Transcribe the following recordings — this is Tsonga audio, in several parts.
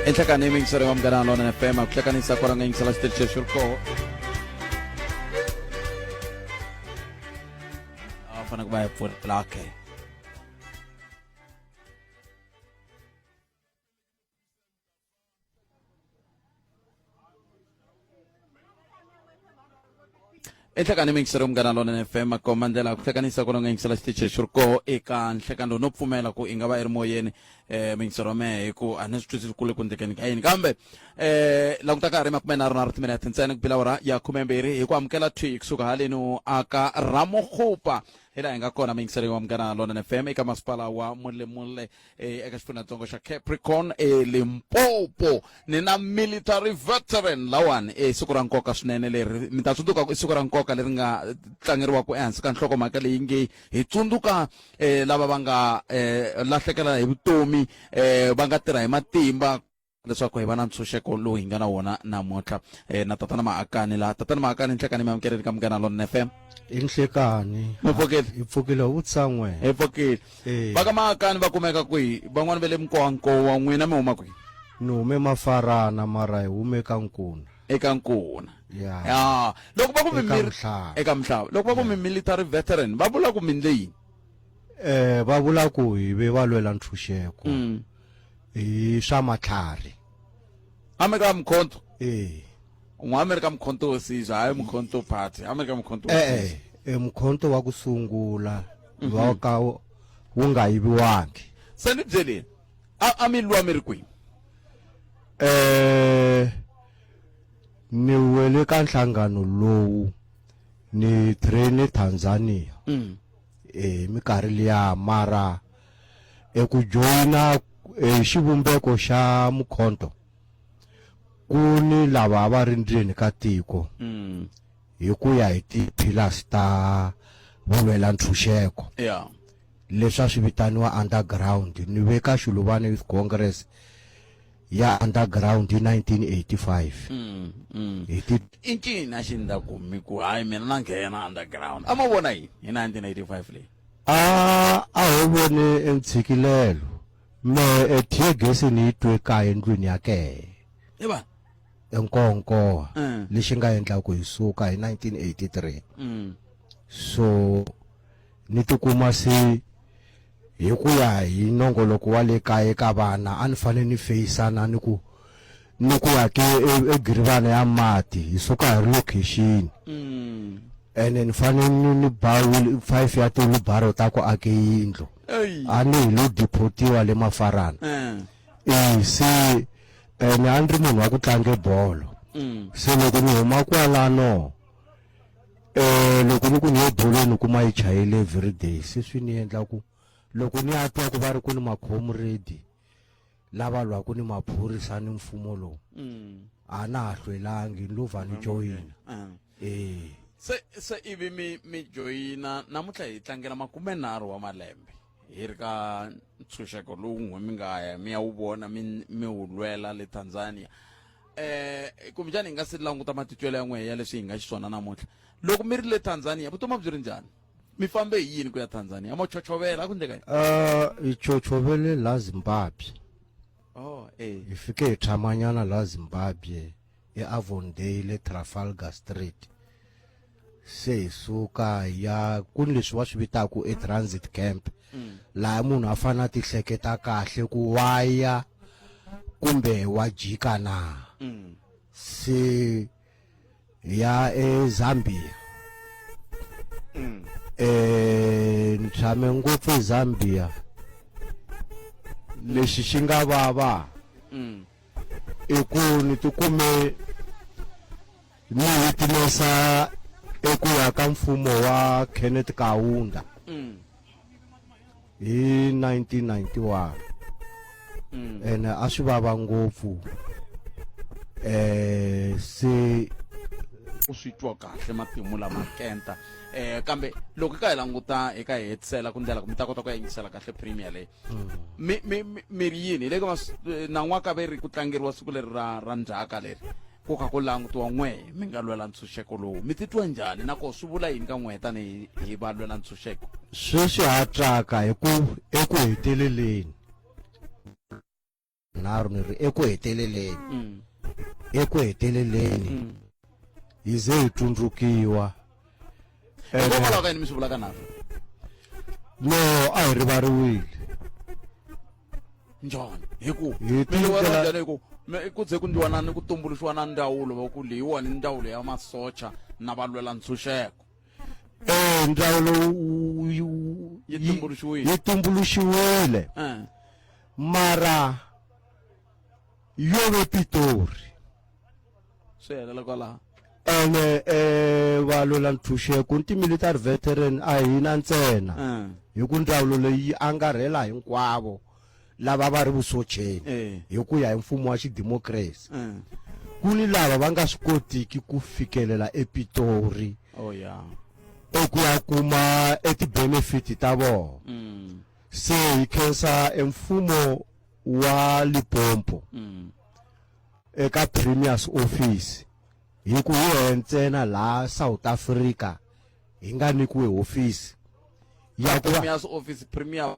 Enhlekani yingiseri wa Munghana Lonene FM ku hlekanisa kwala nga yingisela xitichi lexi ri koho a fanele ku va hi pfulela okay. Enhlekani miyingiseri Munghana Lonene FM komba ndlela ku hlekanisa kwala nga yingisela xitichi lexi ri koho eka nhlekani lowu no pfumela ku i nga va i ri moyeni miyingiseri wa mehe hi ku a ni swi twisisi ku le ku endlekeni ka yini kambe languta ka ha ri 37 timinete ntsena ku bila awara ya 12 hi ku amukela thwi kusuka haleni aka Ramokgopa hi laha hi nga kona miyingiseri wa Munghana Lonene FM eka masipala wa Mulemule eka xifundzhatsongo xa Capricorn eLimpopo. Ni na military veteran lawani i siku ra nkoka swinene leri mi ta tsundzuka ku i siku ra nkoka leri nga tlangeriwaka ehansi ka nhlokomhaka leyi nge hi tsundzuka lava va nga lahlekela hi vutomi va nga tirha hi matimba leswaku hi va na ntshunxeko lowu hi nga na wona namuntlha. Na tatana Maakani laha. Tatana Maakani, nhlekani mi amukeleni ka Munghana Lonene FM. I nhlekani. Mi pfukile? Hi pfukile wu tsan'we. Hi pfukile. Eh. Va ka Maakani va kumeka kwihi? Van'wani va le Nkowankowa, n'wina mi huma kwihi? Ni hume Mafarana mara hi hume ka Nkuna. Eka Nkuna. Ya. Ya. Loko va ku mi Eka mir- Mhlava. Eka Mhlava. Loko va ku mi military veteran, va vula ku mi ndle yini? Va vula ku hi ve va lwela ntshunxeko. Hi swa matlhari. A mi ka Mkhonto? Eh. N'wa a mi ri ka Mkhonto wo Sizwe, hayi Mkhonto Party. A mi ri ka Mkhonto wo Eh, Sizwe. eh, Mkhonto wa ku sungula wa ka wu nga yiviwangi. Se ni byeleni, a mi lwa mi ri kwihi? Ni wele ka nhlangano lowu ni train Tanzania. Minkarhi liya mara eku joyina xivumbeko xa Mkhonto ku ni lava a va ri ndzeni ka tiko hi ku ya hi ti-pillars ta vulwela ntshunxeko. Leswi a swi vitaniwa underground. Ni ve ka Shiluvane Youth Congress ya underground hi 1985. Hi ti I ncini a xi endla ku mi ku hayi mina na nghena underground? A ma vona yini hi 1985 leyi? A ho vone entshikilelo. Me e tear gas ni yi twe kaya endlwini ya kehe. I va? Enkonkowa. Lexi nga endla ku hi suka hi 1983. So ni tikuma se hi ku ya hi nongoloko wa le kaya eka vana a ni fanele ni feyisana ni ku ni ku ya ke egirivana ya mati hi suka hi ri location. Ene ni fanele ni ba 5 ya tiwheelbarrow ta ku ake yindlu. A ni hi lo deportiwa le Mafarana. Se ene a ni ri munhu wa ku tlange bolo. Se loko ni huma kwalano loko ni ku ni ye bolweni kuma yi chayele every day se swi ni endla ku loko ni ya twa ku va ri ku ni makhomredi lava lwaka ni maphorisa ni mfumo lowu a na ha hlwelangi ni lo vha ni joyina. Se ivi mi joyina namuntlha hi tlangela 30 wa malembe hi ri ka ntshunxeko lowu n'we mi nga ya mi ya wu vona mi wu lwela le Tanzania. Kumbexana hi nga se languta matitwelo ya n'wehe ya leswi hi nga xiswona namuntlha. Loko mi ri le Tanzania vutomi a byi ri njhani? Mi fambe hi yini ku ya Tanzania? A mo chochobela a ku endleka yini? Hi chochobele la Zimbabwe. Oh, eh. Hi fike hi tshamanyana la Zimbabwe eAvondale Trafalgar Street. Se hi suka hi ya ku ni leswi va swi vitaka e transit camp. Laha munhu a fanele a ti hleketa kahle ku wa ya kumbe wa jika na. Se hi ya eZambia. Ni tshame ngopfu eZambia. Lexi xi nga vava i ku ni tikume ni witnessa eku ya ka mfumo wa Kenneth Kaunda hi 1991. Ene a swi vava ngopfu. Se u swi twa kahle matimu lama kenta. Kambe loko ka hi languta hi ka hi hetisela ku ndlela ku mi ta kota ku ya yingisela kahle premier leyi. Mi ri yini? Hi le ka nan'waka ve ri ku tlangeriwa siku leri ra ndzhaka leri ku kha ku langutiwa n'we mi nga lwela ntshunxeko lowu. Mi titwa njhani na ko swi vula yini ka n'we tanihi hi va lwela ntshunxeko? Sweswi ha tsaka hi ku eku heteleleni. Nharhu ni ri eku heteleleni mm. eku heteleleni mm. hi ze hi tsundzukiwa. Hikokwalaho ka yini mi swi vulaka nharhu? No, a hi rivariwile. Njhani? Hi ku Hi mi rivariwa tindlela- njhani? Hi ku ku ze ku ndliwa na ni ku tumbuluxiwa na ndzawulo va ku leyiwani ndzawulo ya masocha na valwela ntshunxeko. Eh, ndzawulo Yi tumbuluxiwile. Yi tumbuluxiwile. Mara yo ve Pitori. Swi helela kwalaho. Ene valwela ntshunxeko ni ti-military veteran a hina ntsena. Hi ku ndzawulo leyi yi angarhela hinkwavo lava va ri vusocheni hi ku ya hi mfumo wa xidimokirasi. Ku ni lava va nga swi kotiki ku fikelela ePitori Oh yeah. eku ya kuma eti-benefit ta vona. Se hi khensa emfumo wa Limpopo eka Premier's Office hi ku hi yehe ntsena laha South Africa hi nga nyikiwe hofisi ya ku va Premier's Office, Premier.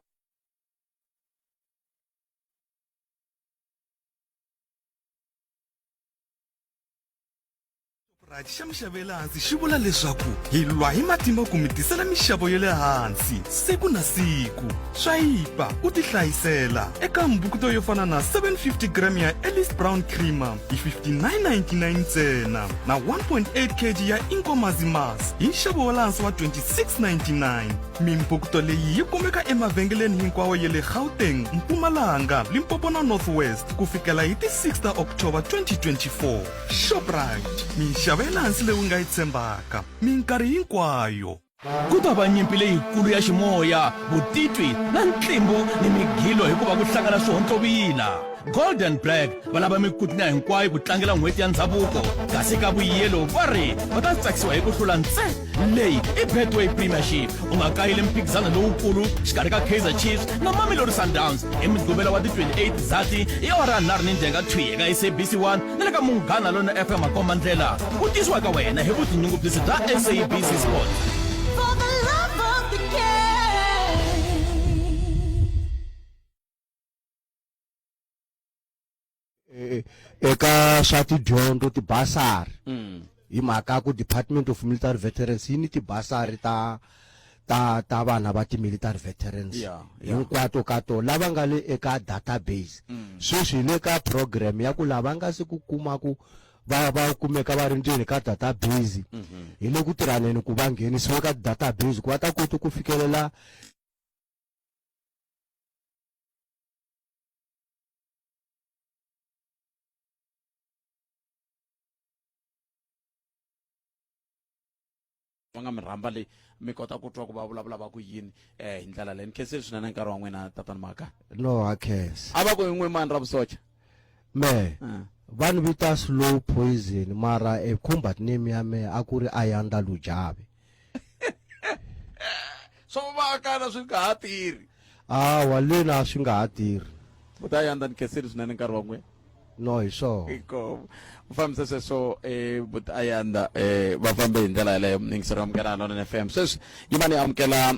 Shoprite xa mixavo ya le hansi xi vula leswaku hi lwa hi matimba ku mi tisela mixavo ya le hansi siku na siku. Swa yipa ku tihlayisela eka mbukuto yo fana na 750 gram ya Ellis Brown Creamer hi 59.99 ntsena na 1.8 kg ya Inkomazi Mas hi nxavo wa le hansi wa 26.99. Mimbukuto leyi yi kumeka emavhengeleni hinkwawo ya le Gauteng, Mpumalanga, Limpopo na North West ku fikela hi ti 6 ta October 2024. Shoprite, minxavo ya le hansi leyi u nga yi tshembaka minkarhi hinkwayo. Ku ta va nyimpi leyikulu ya ximoya, vutitwi na ntlimbo ni migilo hikuva ku hlangana swihontlovila. Gold and Black va lava mikutlinya hinkwayo ku tlangela n'hweti ya ndzhavuko, kasi ka vuyelo va ri va ta tsakisiwa hi ku hlula ntse. Leyi i Betway Premiership. U nga kayeli mphikizano lowukulu xikarhi ka Kaizer Chiefs na Mamelodi Sundowns hi Mugqivela wa ti 28 Ndzhati hi awara ya nharhu ni ndzhenga thwi eka SABC 1 na le ka Munghana Lonene FM makombandlela. Ku tisiwa ka wena hi vutinyungubyisi bya SABC Sports. For the love of the game. Eka swa tidyondzo tibasari hi mhaka ya ku Department of Military Veterans yi ni tibasari ta ta ta vana va ti-military veterans hinkwato ka to lava nga le eka database. Sweswi hi le ka program ya ku lava nga se ku kuma ku va va kumeka va ri ndzeni ka database, hi le ku tirhaneni ku va nghenisiwa ka database ku va ta kota ku fikelela. Va nga mi rhamba leyi mi kota ku twa ku va vulavula va ku yini hi ndlela leyi. Ni khensile swinene nkarhi wa n'wina, tatana Maka. No, ha khensa. A va ku hi n'wi mani ra vusocha? Me va ni vita Slow Poison, mara e combat name ya me a ku ri Ayanda Lujabe. Swo va kana swi nga ha tirhi? Hawa, lena a swi nga ha tirhi. U ta Ayanda, ni khensile swinene nkarhi wa n'wina. No, hi swona. Inkomu. U fambise sweswo buti Ayanda, va fambe hi ndlela yaleyo. Yingiseri wa Munghana Lonene FM, sweswi yima ni amukela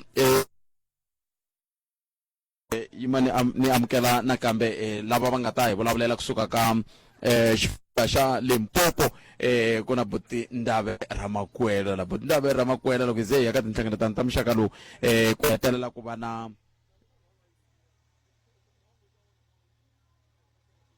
yima ni ni amukela nakambe lava va nga ta hi vulavulela kusuka ka xifundzha xa Limpopo. Ku na buti Ndave Ramakwela la. Buti Ndave Ramakwela, loko hi ze hi ya ka tinhlengeletano ta muxaka lowu ku hetelela ku va na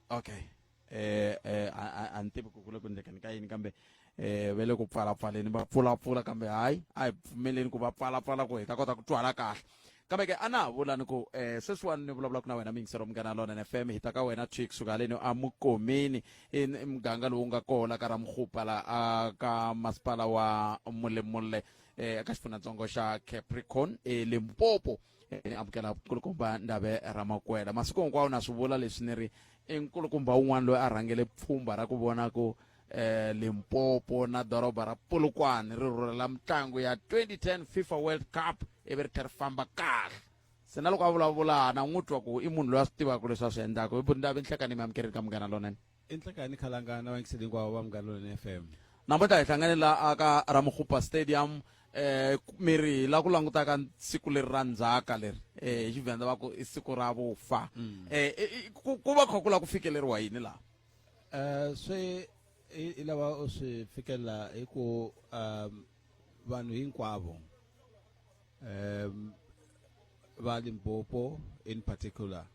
okay a ni tivi ku ku le ku endlekeni ka yini, kambe va le ku pfalapfaleni, va pfulapfula, kambe hayi, a hi pfumeleni ku va pfalapfala ku hi ta kota ku twala kahle. Kambe ke a na ha vula ni ku sweswiwani ni vulavulaka na wena muyingiseri wa Munghana Lonene FM, hi ta ka wena thwi kusuka haleni a Mukomeni, i muganga lowu nga kona ka Ramokgopa la a ka masipala wa Molemole eka xifundzhantsongo xa Capricorn eLimpopo. Ni amukela nkulukumba Ndave Ramakwela. Masiku hinkwawo na swi vula leswi ni ri i nkulukumba wun'wana loyi a rhangele pfhumba ra ku vona ku Limpopo na doroba ra Polokwane ri rhurhela mitlangu ya 2010 FIFA World Cup ivi ri tlhela ri famba kahle. Se na loko a vulavula na n'wi twa ku i munhu loyi a swi tivaka leswi a swi endlaka. Hi Ndave, nhlekani mi amukeleni ka Munghana Lonene. I nhlekani Khalanga na vayingiseli hinkwavo va Munghana Lonene FM. Namuntlha hi hlangane la aka Ramokgopa Stadium. Eh miri la ku langutaka siku leri ra ndzhaka leri eh hi Xivenda va ku i siku ra vufa. Eh ku va kha ku lava ku fikeleriwa yini laha? Eh swi i lava u swi fikelela hi ku um vanhu hinkwavo um va Limpopo in particular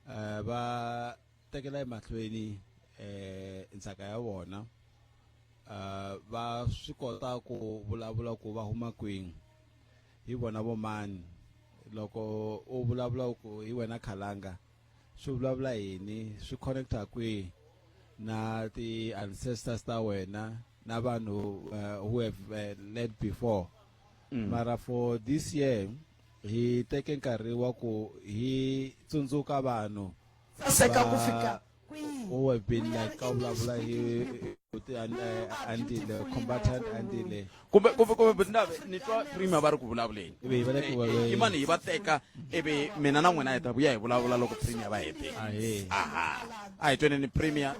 eh va tekela emahlweni eh ndzhaka ya vona eh va swi kota ku vulavula ku va huma kwini hi vona vo mani loko u vulavula ku hi wena khalanga swi vulavula yini swi connecta kwihi na ti ancestors ta wena na vanhu who have led before mara for this year hi teke nkarhi wa ku hi tsundzuka vanhu Saseka ku fika kwihi? who have been We are like ka vulavula hi English-speaking hi andile combatant andile Kumbe kumbe kumbe Ndave ni twa Premier va ri ku vulavuleni. Ivi va le ku vulavuleni. Yimani hi va teka ivi mina na n'wina hi ta vuya hi vulavula loko Premier va hetile. Ahee. Aha. A hi tweneni Premier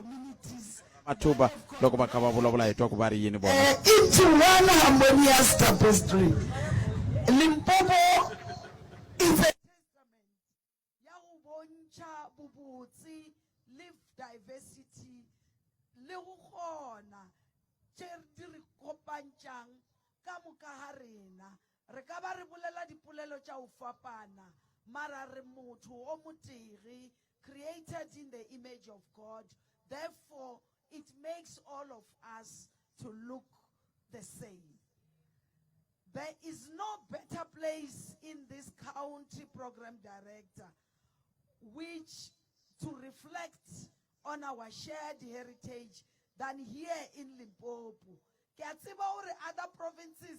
Mathuba loko va kha va vulavula hi twa ku va ri yini vona. Into one harmonious tapestry. Limpopo is a testament ya go bontšha bobotse le diversity le go kgona tše di re kopantšang ka moka ga rena. Re ka ba re bolela dipolelo tša go fapana, mara re motho o motee, created in the image of God. Therefore, it makes all of us to look the same. There is no better place in this county program director which to reflect on our shared heritage than here in Limpopo. Ke a tseba hore other provinces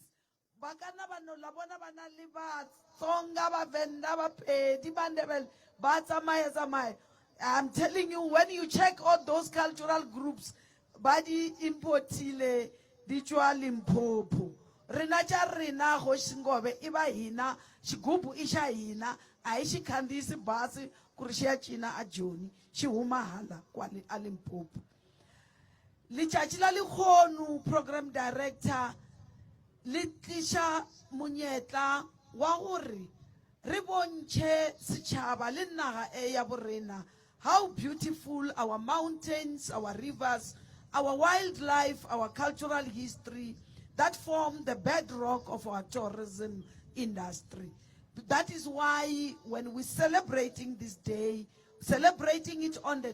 ba ka nna ba no la bona ba na le Batsonga, Bavenda, Bapedi, Bandebele, ba tsamaya tsamaya. I'm telling you, when you check all those cultural groups, ba di importile di tšwa Limpopo. Rena tša rena Kgoši Ngobe e ba hina, xigubu i xa hina, a hi xi khandziyisi basi ku ri xi ya cina a Joni, xi huma hala kwale a Limpopo. Letšatši la lekgono program director le tliša monyetla wa gore re bontšhe setšhaba le naga e ya borena how beautiful our mountains, our rivers, our wildlife, our cultural history that form the bedrock of our tourism industry. That is why when we're celebrating this day, celebrating it on the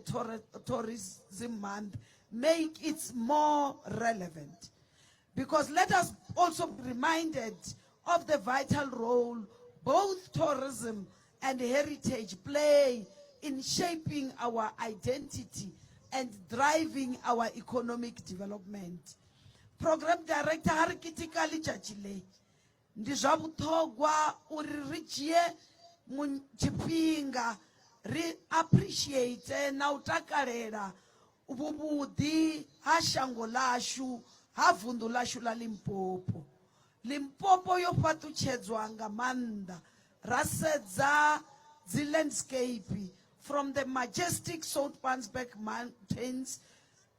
tourism month, make it more relevant. Because let us also be reminded of the vital role both tourism and heritage play in shaping our identity and driving our economic development. Program Director, ha re keteka letšatši le, Ndi zwa vhuṱhogwa uri ri dzhie tshifhinga ri appreciate na u takalela vhuvhuḓi ha shango ḽashu, ha vunḓu ḽashu ḽa Limpopo. Limpopo yo fhaṱutshedzwa nga maanḓa ra sedza dzi landscape from the majestic Soutpansberg Mountains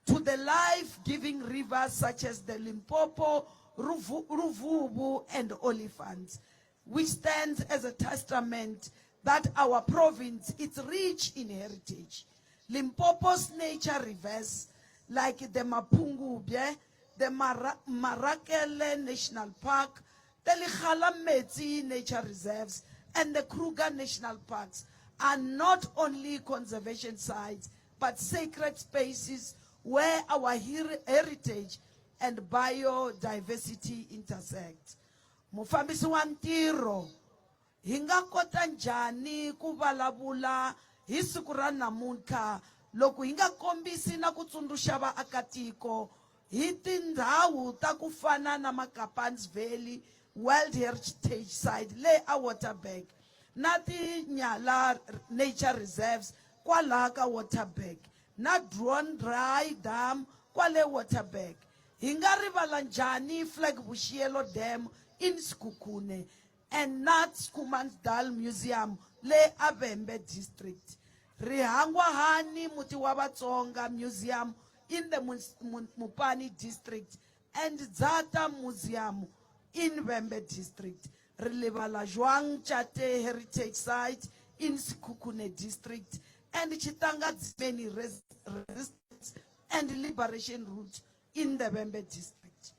to the life-giving rivers such as the Limpopo, Ruvu, Ruvubu, and Olifants, which stands as a testament that our province is rich in heritage. Limpopo's nature rivers, like the Mapungubwe, the Mara Marakele National Park, the Likhalameti Nature Reserves, and the Kruger National Parks, are not only conservation sites, but sacred spaces where our heritage and biodiversity intersect. Mufambisi wa ntirho, hi nga kota njhani ku vulavula hi siku ra namuntlha loko hi nga kombisi na ku tsundzuxa vaakatiko hi tindhawu ta ku fana na Makapan's Valley World Heritage Site le a Waterberg na Tinyala Nature Reserves kwalaha ka Waterberg na Dry Dam kwale Waterberg. Hi nga rivala njhani Flag Boshielo Dam in Sekhukhune and na Schoemansdal Museum le a Vhembe District? Ri hangwa hani Muti wa Vatsonga Museum in the Mupani District and Dzata Museum in Vhembe District. Re lebala jwang Tšate Heritage Site in Sekhukhune District and Tshitangadzimeni Resistance and Liberation Route in the Vhembe District.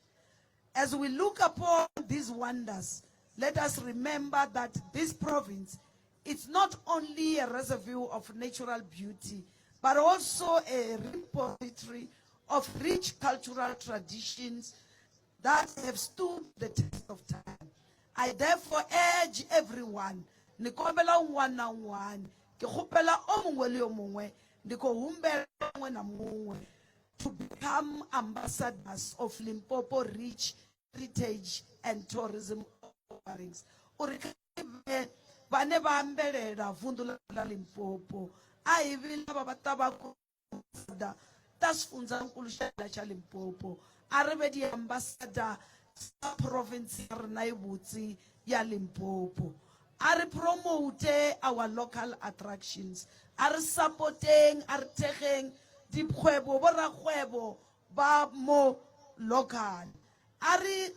As we look upon these wonders, let us remember that this province is not only a reservoir of natural beauty, but also a repository of rich cultural traditions that have stood the test of time. I therefore urge everyone, ni kombela un'wana na un'wana, ke kgopela o mongwe le yo mongwe, ndi khou humbela muṅwe na muṅwe to become ambassadors of Limpopo rich heritage and tourism offerings. Uri kha vhe vhane vha ambelela vunḓu ḽa Limpopo, a hi vi lava va ṱavhaka ambassador ta sifundzankulu xa hina xa Limpopo a ri ve di-ambassador ta province ya rena e botse ya Limpopo a re promote our local attractions a re supporteng a re thekgeng dikgwebo borakgwebo ba mo local A re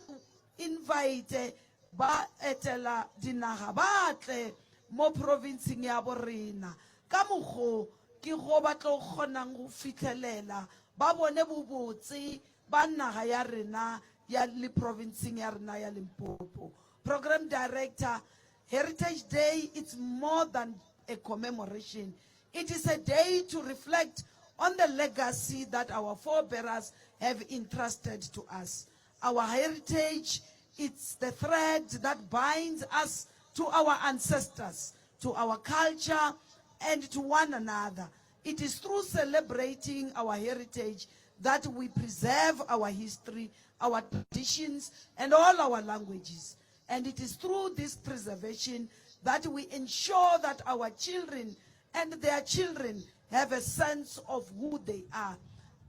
invite ba etela dinaga ba tle mo provinceng ya bo rena. Ka mokgo ke go ba tlo kgonang go fihlelela ba bone bobotse ba naga ya rena ya le provinceng ya rena ya Limpopo. Program Director, Heritage Day it's more than a commemoration. It is a day to reflect on the legacy that our forebearers have entrusted to us. Our heritage, it's the thread that binds us to our ancestors, to our culture, and to one another. It is through celebrating our heritage that we preserve our history, our traditions, and all our languages. And it is through this preservation that we ensure that our children and their children have a sense of who they are.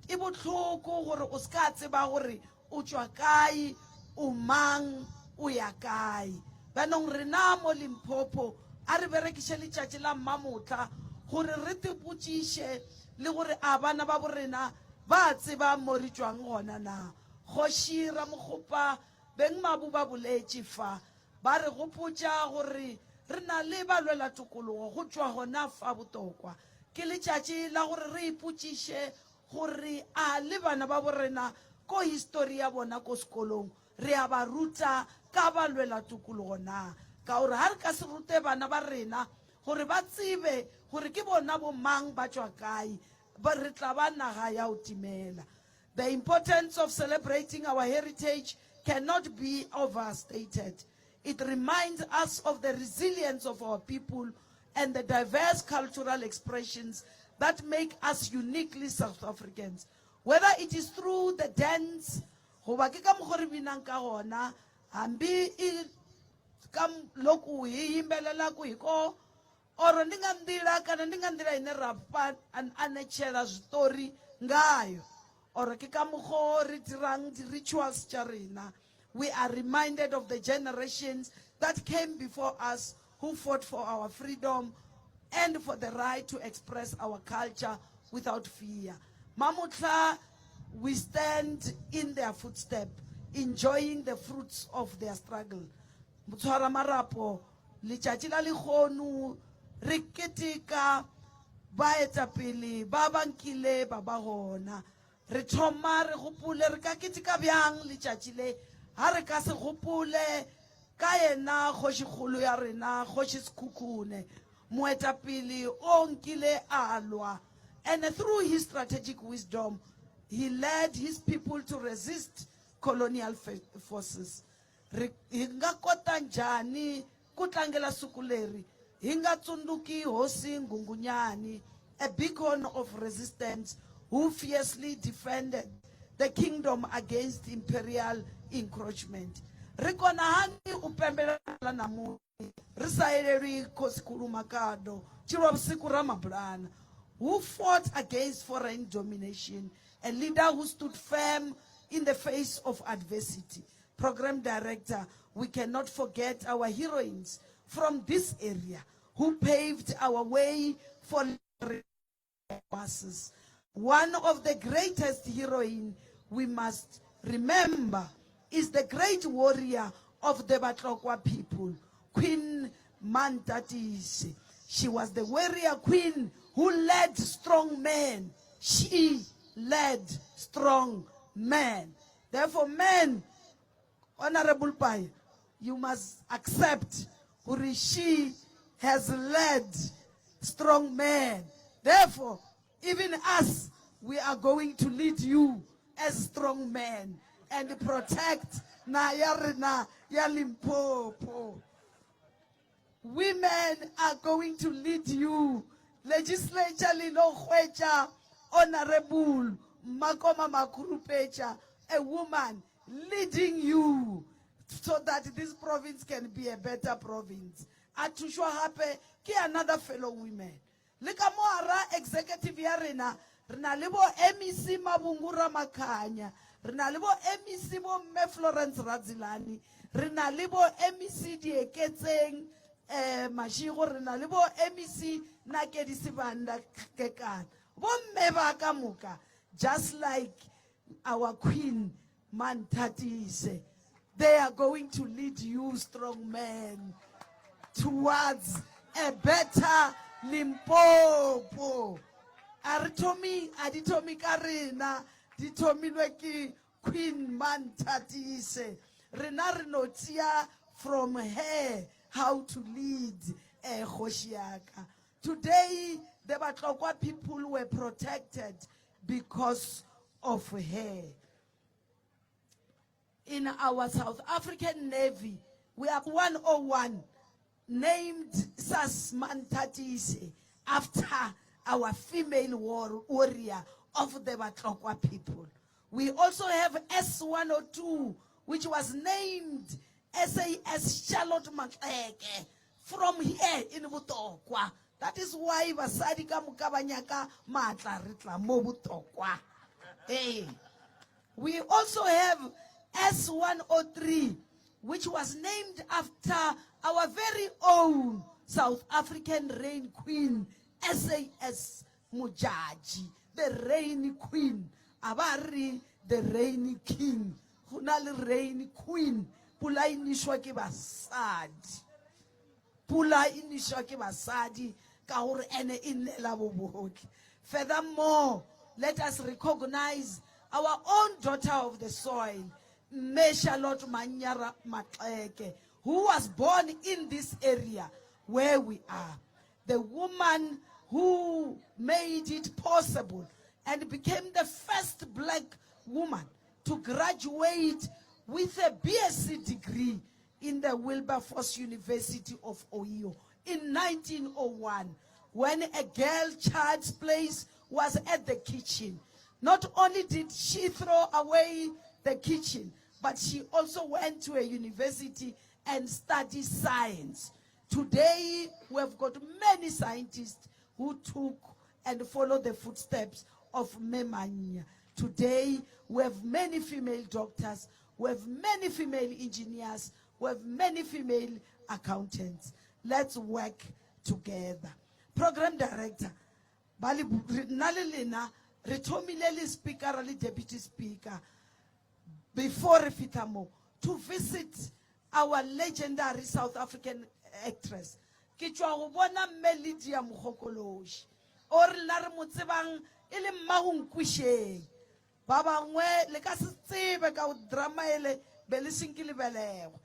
E bohloko gore o se ka tseba gore o tšwa kae, o mang, o ya kae. Bjanong rena mo Limpopo a re berekiše letšatši la Mmamotla gore re tepotšiše le gore a bana ba borena ba tseba mo re tšwang gona na. Kgoši Ramokgopa Bengmabu ba boletše fa, ba re gopotša gore re na le balwelatokologo go tšwa gona fa Botokwa. Ke letšatši la gore re ipotšiše gore a le bana ba borena ko histori ya bona ko sekolong re a ba ruta ka balwelatokologo na? Ka gore ga re ka se rute bana ba rena gore ba tsebe gore ke bona bo mang ba tšwa kae, re tla ba naga ya go timela. The importance of celebrating our heritage cannot be overstated. It reminds us of the resilience of our people and the diverse cultural expressions that make us uniquely South Africans. Whether it is through the dance, goba ke ka mokgo re binang ka gona, hambi i ka loku hi yimbelelaku hi ko Oro ndi nga nḓila kana ndi nga nḓila ine ra fha anetshela zwiṱori ngayo. Oro ke ka mokgo re dirang di-rituals tša rena. We are reminded of the generations that came before us who fought for our freedom and for the right to express our culture without fear. Mamohla, we stand in their footstep, enjoying the fruits of their struggle. Motshwaramarapo, Letšatši la lehono re keteka baetapele ba ba nkile ba ba gona. Re thoma re gopole re ka keteka bjang letšatši le ga re ka se gopole ka yena kgošikgolo ya rena Kgoši Sekhukhune. Moetapele o nkile a lwa and through his strategic wisdom he led his people to resist colonial forces. Ri, hi nga kota njhani ku tlangela siku leri hi nga tsundzuki Hosi Nghunghunyani, a beacon of resistance who fiercely defended the kingdom against imperial encroachment? Ri kona hani u pembelela ḽa ṋamusi ri sa elelwi Khosikhulu Makhado Tshilwavhusiku Ramabulana, who fought against foreign domination, a leader who stood firm in the face of adversity? Program Director, we cannot forget our heroines from this area who paved our way for masses. One of the greatest heroine we must remember is the great warrior of the Batlokwa people, Queen Mantatisi. She was the warrior queen who led strong men. She led strong men. Therefore, men, Honorable Pai, you must accept gore she has led strong men. Therefore, even us, we are going to lead you as strong men and protect na ya rena ya Limpopo. Women are going to lead you. Legislature le lo hwetša Honorable Makoma Makhurupetša, a woman leading you so that this province can be a better province. A thušwa gape ke another fellow women. Le ka mo gara executive ya rena, re na le bo MEC Mabungu Ramakhanya, re na le bo MEC bo Mme Florence Radzilani, re na le bo MEC Dieketseng eh, Mashego, re na le bo MEC Nakedi Sibanda Kekana. Bo mme ba ka moka, just like our queen Manthatise, they are going to lead you strong men towards a better Limpopo. A re thomi, a di thomi ka rena, di thomilwe ke Queen Manthatise. Rena re no tšea from her how to lead eh kgoši ya ka. Today the Batlokwa people were protected because of her. In our South African Navy, we have 101 named SAS Mantatise after our female war warrior of the Batlokwa people. We also have S102, which was named SAS Charlotte Maxeke from here in Botokwa. That is why basadi ka moka ba nyaka maatla re tla mo Botokwa. Hey. We also have S103, which was named after our very own South African rain queen, SAS Modjadji, the rain queen. A ba re the rain king, go na le rain queen. Pula e nišwa ke basadi. Pula e nišwa ke basadi ka gore ene e nela bo bohle. Furthermore, let us recognize our own daughter of the soil, Mme Charlotte Manyara Maxeke, who was born in this area where we are. The woman who made it possible and became the first black woman to graduate with a BSc degree in the Wilberforce University of Ohio in 1901 when a girl child's place was at the kitchen. Not only did she throw away the kitchen, but she also went to a university and studied science. Today, we have got many scientists who took and followed the footsteps of Memanya. Today, we have many female doctors, we have many female engineers, we have many female accountants. Let's work together. Program director, ba le nna le lena re thomile le speaker le deputy speaker before re fihla mo to visit our legendary South African actress. Ke tšwa go bona Mme Lydia Mokgokološi o re nna re mo tsebang e le mmago Nkwisheng. Ba bangwe le ka se tsebe ka go drama ele be le senke le belegwe.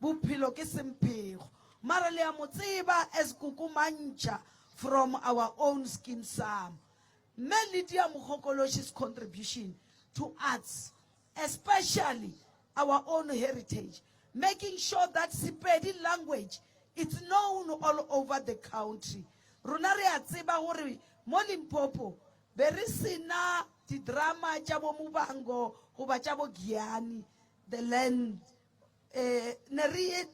Bophelo ke semphego. Mara le a mo tseba as Koko Mantšha from our own Skeem Saam. Mme Lydia Mokgokoloshi's contribution to arts, especially our own heritage, making sure that Sepedi language is known all over the country. Rona re a tseba gore mo Limpopo be re sena di-drama tša bo Muvhango goba tša bo Giyani, The Land. Eh, ne re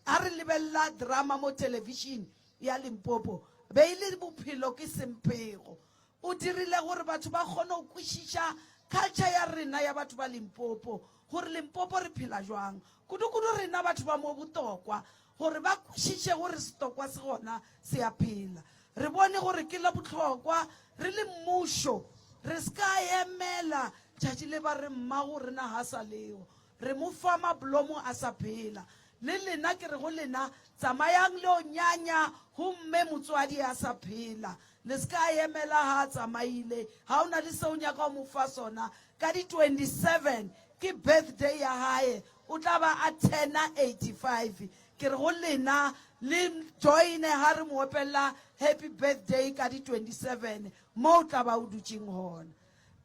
ha re lebelela drama mo television ya Limpopo, be e le bophelo ke sempego. O dirile gore batho ba kgone go kwešiša culture ya rena ya batho ba Limpopo, gore Limpopo re phela jwang, kudu-kudu rena batho ba mo Botokwa, gore ba kwešiše gore setokwa se gona se a phela. Re bone gore ke la bohlokwa re le mmušo re se ka emela tšatši le ba re mmago rena ga sa leo, re mo fa mablomo a sa phela. Le lena ke re go lena, tsamayang le yo nyanya go mme motswadi a sa phela. Le se ka emela ga a tsamaile. Ga o na le se o nyaka go mo fa sona, ka di 27 ke birthday ya gae, o tla ba a turner 85. Ke re go lena le joine ga re mo opelela happy birthday ka di 27 mo o tla ba o dutšeng gona.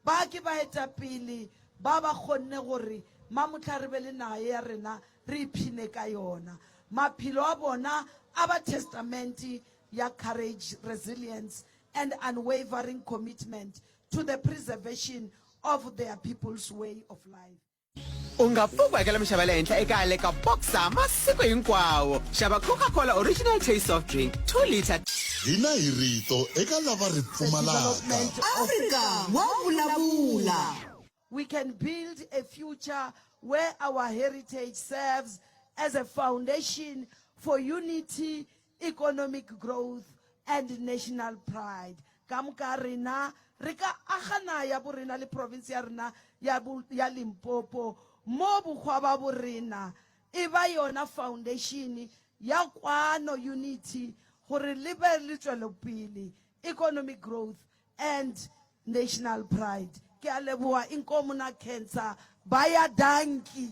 Ba ke baetapele ba ba kgonne gore mamohla re be le naga ye ya rena re ipshine ka yona. Maphelo a bona a ba testamente ya courage, resilience and unwavering commitment to the preservation of their people's way of life. U nga pfuki u hakela minxavo ya le henhla eka le ka Boxer masiku hinkwawo. Xava Coca-Cola Original Taste Soft Drink 2 litre. Hina hi rito eka lava ri pfumalaka. Afrika wa vulavula. We can build a future where our heritage serves as a foundation for unity, economic growth and national pride. Ka moka rena re ka aga naga ya borena le province ya rena ya, ya Limpopo mo bohwa ba borena e ba yona foundation ya kwano, unity, gore le be le tšwelopele, economic growth and national pride. Ke a leboga, inkomo na khensa, baya danki.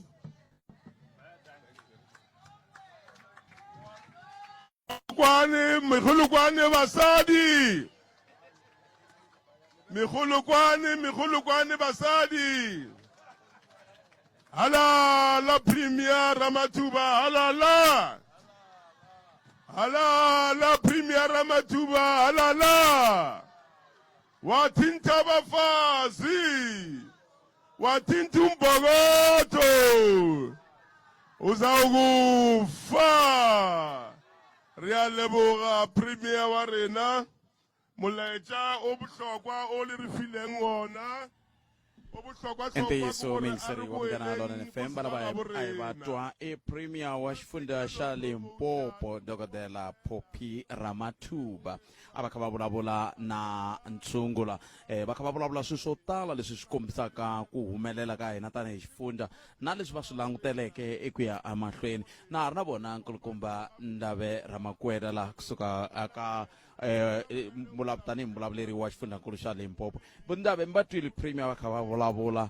Kwane megolokwane basadi. Megolokwane megolokwane basadi. Halala Premier Ramathuba halala. Halala Premier Ramathuba halala. Wathinta abafazi. Wathinta umbokotho. Uzawukufa. Re a leboga Premier wa rena. Molaetša o bohlokwa o le re fileng wona o bohlokwa I ntiyiso muyingiseri wa Munghana Lonene FM va lava a hi va twa i premier wa xifundza xa Limpopo dokodela Phophi Ramathuba a va kha va vulavula na ntshungu la eh, va kha va vulavula swilo swo tala leswi swi kombisaka ku humelela ka hina tanihi xifundza na leswi va swi languteleke eku ya emahlweni na ha ri na vona nkulukumba Ndave Ramakwela la kusuka ka eh, eh tanihi muvulavuleri wa xifundzankulu xa Limpopo Vundave mi va twile premier va kha va vulavula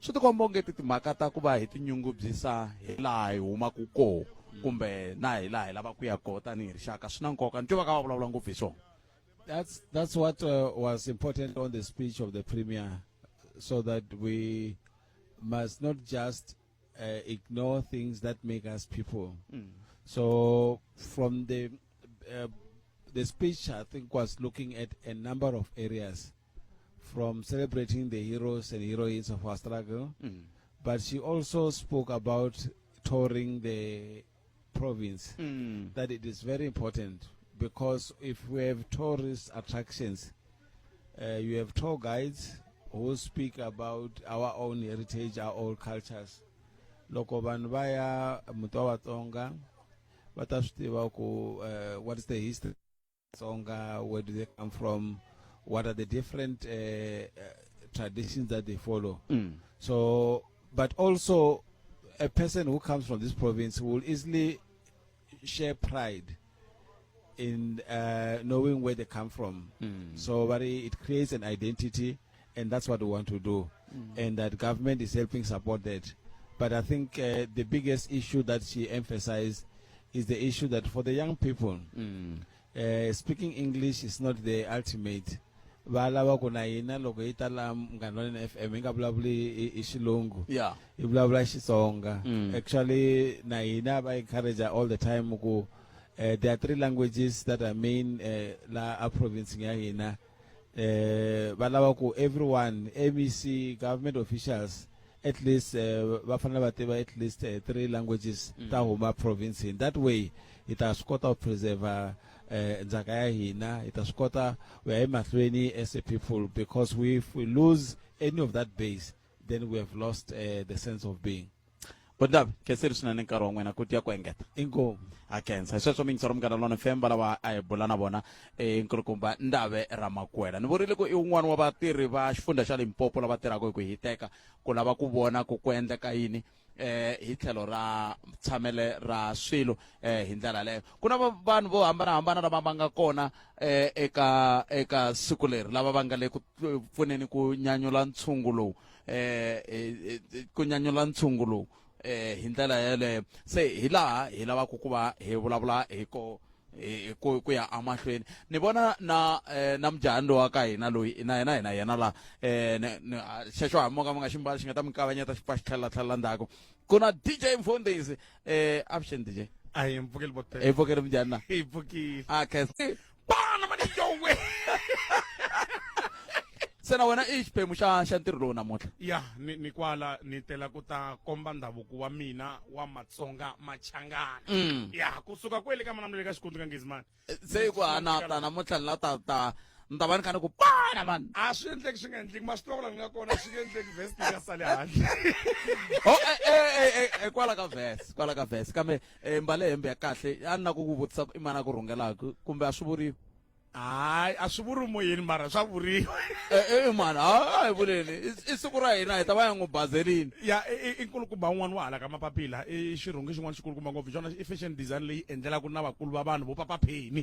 swi tikomba onge ti timhaka ta ku va hi tinyungubyisa hi laha hi humaka koho kumbe na hi laha hi lava ku ya koho tanihi rixaka swi na nkoka ni twe va kha va vulavula ngopfu hi swona. That's what was important on the speech of the premier, so that we must not just ignore things that make us people. So from the speech, I think, was looking at a number of areas, from celebrating the heroes and heroines of our struggle, but she also spoke about touring the province, that it is very important, because if we have tourist attractions, you have tour guides who speak about our own heritage, our own cultures. Loko vanhu va ya muti wa Vatsonga, va ta swi tiva ku what is the history Tsonga, where do they come from, what are the different traditions that they follow. So, but also a person who comes from this province will easily share pride in knowing where they come from. So very, it creates an identity, and that's what we want to do. And that government is helping support that. But I think the biggest issue that she emphasized is the issue that for the young people, speaking English is not the ultimate. Va lava ku na hina loko hi ta la Munghana Lonene FM hi nga vulavuli hi xilungu. Hi vulavula Xitsonga. Actually na hina va encourage all the time ku there are three languages that are main la a province ya hina. Va lava ku everyone, MEC, government officials, at least va fanele va tiva at least three languages ta huma province. In that way hi ta swi kota ku preserve ndzhaka ya hina, hi ta swi kota ku ya emahlweni as a people, because if we lose any of that base, then we have lost the sense of being. Bondave, khenseri swinene nkarhi wa n'wina ku tiya ku engeta. Inkomu. Ha khensa. Hi sweswo miyingiseri Munghana Lonene FM va lava a hi bula na vona e nkulukumba Ndave Ramakwela. Ni vurile ku i wun'wana wa vatirhi va xifundza xa Limpopo lava tirhaka hi ku hiteka ku lava ku vona ku ku endleka yini. eh hi tlhelo ra tshamele ra swilo eh hi ndlela leyo ku na vanhu vo hambanahambana lava va nga kona eh eka eka siku leri lava va nga le ku pfuneni ku nyanyula ntshungu lowu eh, eh, eh ku nyanyula ntshungu lowu eh hi ndlela yeleyo se hi laha hi lavaka ku va hi vulavula hi ko ku ku ya amahlweni ni vona na eh, na mujahani lowa ka hina loyi na yena hina yena la eh, xexo hambi mo ka mi nga xi mbali xi nga ta mi kavanyeta xi pfa xi tlhelela tlhelela ndzhaku ku na dj mfundhisi eh avuxeni dj a hi mpfukeli vo hi pfukeli minjhani na hi pfukile a khensa bana mani yowe se na wena i xiphemu xa xa ntirho lowu namuntlha ya ni ni kwala ni tela ku ta komba ndhavuko wa mina wa matsonga machangana mm. ya kusuka kwele ka manamulele ka xikundzu ka ngezimani se ku ana ta namuntlha ni la ta ta ni ta va ni kha ni ku pana mani a swi endleki swi nga endleki ma swi tiva ku la ni nga kona swi nga endleki vest yi nga sali handle o eh, eh, eh, kwala ka vest kwala ka vest kambe mbale hembe ya kahle a ni na ku ku vutisa ku i mani a ku rhungelaka kumbe a swi vuriwi hayi a swi vuriwi moyeni mara swa vuriwa e mani a hi vuleni i siku ra hina hi ta va hi n'wi bazelini ya i nkulukumba un'wana wa hala ka mapapila i xirhungi xin'wana xikulukumba ngopfu xona i fashion design leyi endlelaka na vakulu va vanhu vo papapheni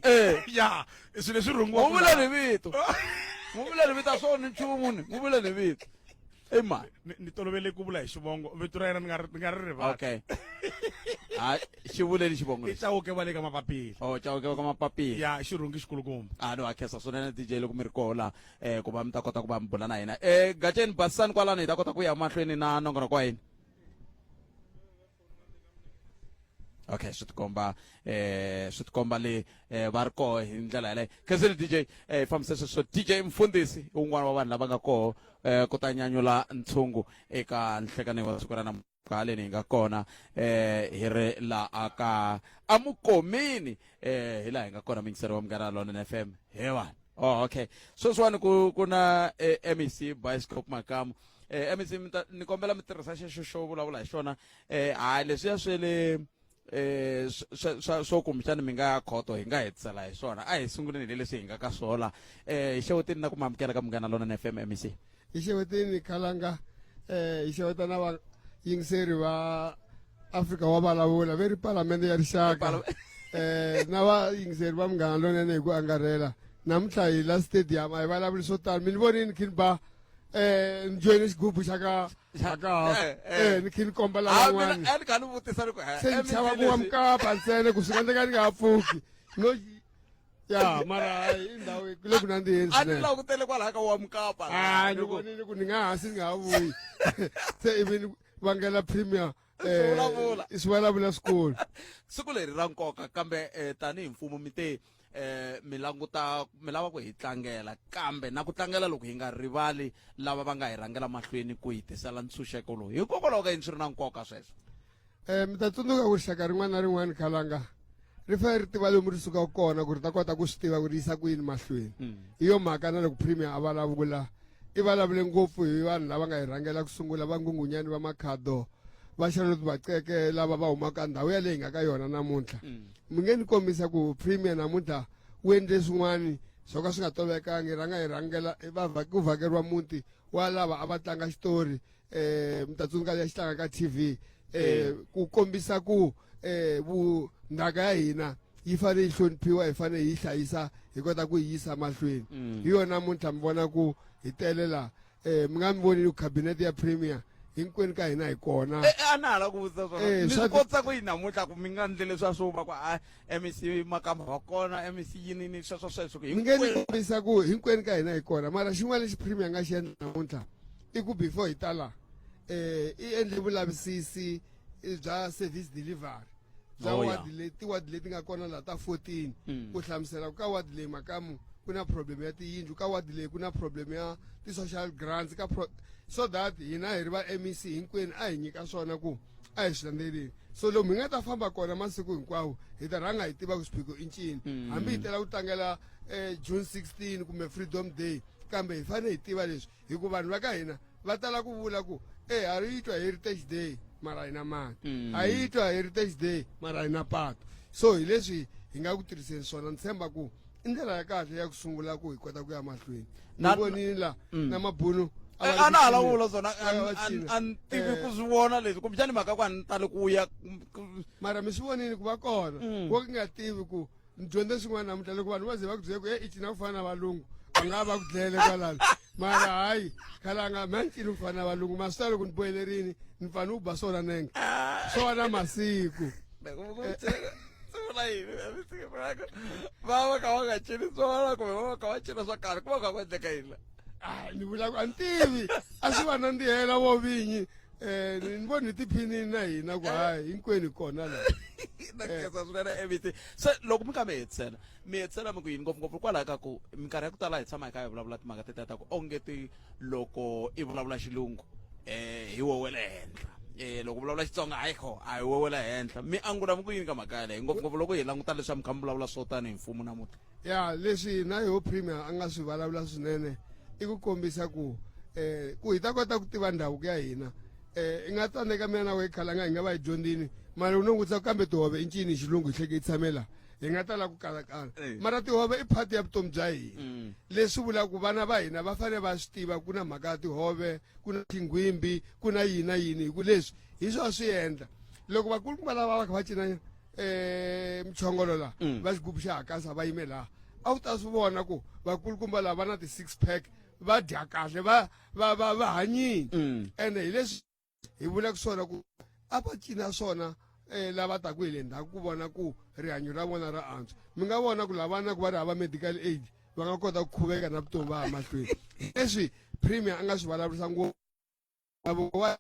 ya swilo leswi rhungiwa n'wi vuleni vito n'wi vuleni vito a swo ni nchumu ni n'wi vuleni vito i mani ni tolovele ku vula hi xivongo vito ra yena ni nga ni nga ri rivali okay ha xi vuleni xivongo i chauke va le ka mapapila oh chauke va ka mapapila ya xirhungi xikulukumba a no a khensa swinene DJ loko mi ri koho la eh ku va mi ta kota ku va mi bula na hina eh gatsheni basisani kwalano hi ta kota ku ya mahlweni na nongonoko wa hina okay swi tikomba eh swi tikomba le eh va ri koho hi ndlela yaleyo khensile dj eh fambise sweswo dj mfundhisi un'wana wa vanhu lava nga koho eh ku ta nyanyula ntshungu eka nhlekani wa siku ra namuntlha haleni hi nga kona eh hi ri la aka amukomini eh hi laha hi nga kona mingiseri wa munghana lonene fm he vanhu oh okay sweswiwani ku ku na eh, mec bioscope makamu eh mec ni kombela mi tirhisa xexo xo vulavula hi xona eh hayi leswiya swe le eh swa swo kumbexana mi nga ya khoto hi nga hetisela hi swona a hi sunguleni hi leswi hi nga ka swona eh hi xewetini na ku mi amukela ka munghana lonene fm mec hi xewetini khalanga eh hi xeweta na vayingiseri va Afrika wa vulavula ve ri palamende ya rixaka eh na vayingiseri va munghana lonene hi ku angarhela namuntlha hi la stadium a hi vulavuli swo tala mi ni vonini khin ba eh ni joyine xigubu xa ka xa ka Eh, eh. eh ni khin komba Ah, lavan'wana mina a ni kha ni vutisa ni ku eh, se ni MEC chava ku wa leswi- mukapa ntsena ku swi nga endleka ni nga ha pfuki no ya mara hayi i ndhawu ku le ku nandziheni a ni swinene langutele kwalaha ka wa mukapa a ni vonile ku ni nga hansi ni nga ha vuyi se ivi ni vangela premier Swi vulavula. eh, swi vulavula swikulu siku leri ra nkoka kambe eh, tanihi mfumo mi te eh, mi languta mi lava ku hi tlangela kambe na ku tlangela loko hi nga rivali lava va nga hi rhangela mahlweni ku hi tisela ntshunxeko lowu hikokwalaho ka yini swi ri na nkoka sweswo um mi ta tsundzuka ku rixaka rin'wana na rin'wana khalanga ri fanele ri tiva lomu ri sukaka kona ku ri ta kota ku swi tiva ku ri yisa ku yini mahlweni hi yo mhaka na loko premier a vulavula i vulavule ngopfu hi vanhu lava nga hi rhangela ku sungula va ngungunyani va makhado va Charlotte Maxeke lava va humaka ndhawu yaleyi hi nga ka yona namuntlha mi nge ni kombisa ku premier namuntlha wu endle swin'wani swo ka swi nga tolovekangi rhanga hi rhangela va ku vhakeriwa muti wa lava a va tlanga xitori eh mi ta tsundzuka leyi xi tlanga ka TV eh ku kombisa ku eh vu ndhaka ya hina yi fanele yi hloniphiwa hi fanele hi yi hlayisa hi kota ku yi yisa mahlweni hi yona namuntlha mi vona ku hi tele la eh mi nga mi voni ku cabinet ya premier hinkwenu ka hina hi kona Eh, eh, a na ha la ku vutisa swona Eh, ni swa swi kotisa ku yi namuntlha ku mi nga ndli leswiya swo va ku a mec makamba va kona mec yini ni sweswo sweswo ku mi nge ni hinkwenu kombisa ku hinkwenu ka hina hi kona mara xin'wana lexi premier a nga xi endla namuntlha i ku before hi ta la eh i endle vulavisisi bya service delivery bya Oh, yeah. ward leti tiwadi leti nga kona laha ta 14 ku hlamusela ku ka wadi leyi makamu ku na problem ya tiyindlu ka wadi leyi ku na problem ya ti-social grants ka pro so that hina hi ri va mec hinkwenu a hi nyika swona ku a hi swi landzeleli so lomu hi nga ta famba kona masiku hinkwawo hi ta rhanga hi tiva ku swiphiqo i ncini hambi hi tela ku tlangela um june 16 kumbe freedom day kambe hi fanele hi tiva leswi hi ku vanhu va ka hina va tala ku vula ku e ha ri twa heritage day mara hi na mati a yi twa heritage day mara hi na pato so hi leswi hi nga ku tirhiseni swona ni tshemba ku i ndlela ya kahle ya ku sungula ku hi kota ku ya mahlweni ni Na- vonile la na mabunu A va ri a na ha ku lawula cineni. swona A va cina. a ni tivi Eh. ku swi vona leswi kumbexani mhaka ku a ni tali ku ya mara mi swi vonile ku va kona wo ki nga tivi ku ni dyondze swin'wana namuntlha loko vanhu va ze va ku byele ku e i cina ku fana na valungu va nga va ku dlele kwalano mara hayi khalanga me a ni cini ku fana na valungu ma swi ta loko ni bohelerini ni pfa ni wu ba swona nenge swona masiku vula yini va va ka va nga cini swona kumbe va va ka va cina swa kahle ku va kha ku endleka yini la Ah, ni vula ku a ni tivi a swi va nandzihela vo vinyi um ni voni hi tiphinini na hina ku hayi hinkwenu hi kona la na khensa swinene abc se loko mi kha mi hetisela mi hetisela mi ku yini ngopfungopfu kwalaho ka ku minkarhi ya ku tala hi tshama hi kha hi vulavula timhaka tetiya ta ku onge ti loko i vulavula xilungu um hi wo wa le henhla um loko vulavula xitsonga hayi kho a hi wo wa le henhla mi angula mi ku yini ka mhaka yaleyo ngopfungopfu loko hi languta leswi a mi kha mi vulavula swo tanihi mfumo namuntlha ya leswi na yoho premier a nga swi vulavula swinene i ku kombisa ku eh ku hi ta kota ku tiva ndhavuko ya hina eh i nga tsandzeka mina na wehe khalanga hi nga va hi dyondzini mara u no vutisa kambe tihove i ncini hi xilungu hi hleke hi tshamela hi nga tala ku kalakala Eh. mara tihove i part ya vutomi bya hina leswi vulaka ku vana va hina va fanele va swi tiva ku na mhaka ya tihove ku na tinghwimbi ku na yini na yini hi ku leswi hi swona swi endla loko vakulukumba lava va kha va cina eh mchongolo la mm. va xigubu xa hakasa va yime laha a wu ta swi vona ku vakulukumba lava va na ti-six pack va dya kahle va va va va hanyile mm. ene hi leswi hi vulaka swona ku a va cina swona eh lava taku hi le ndzhaku ku vona ku rihanyo ra vona ra antswa mi nga vona ku lavana ku va ri hava medical aid va nga kota ku khuveka na vutomi va ya mahlweni leswi premier a nga swi vulavurisa ngopfu ndhavuko wa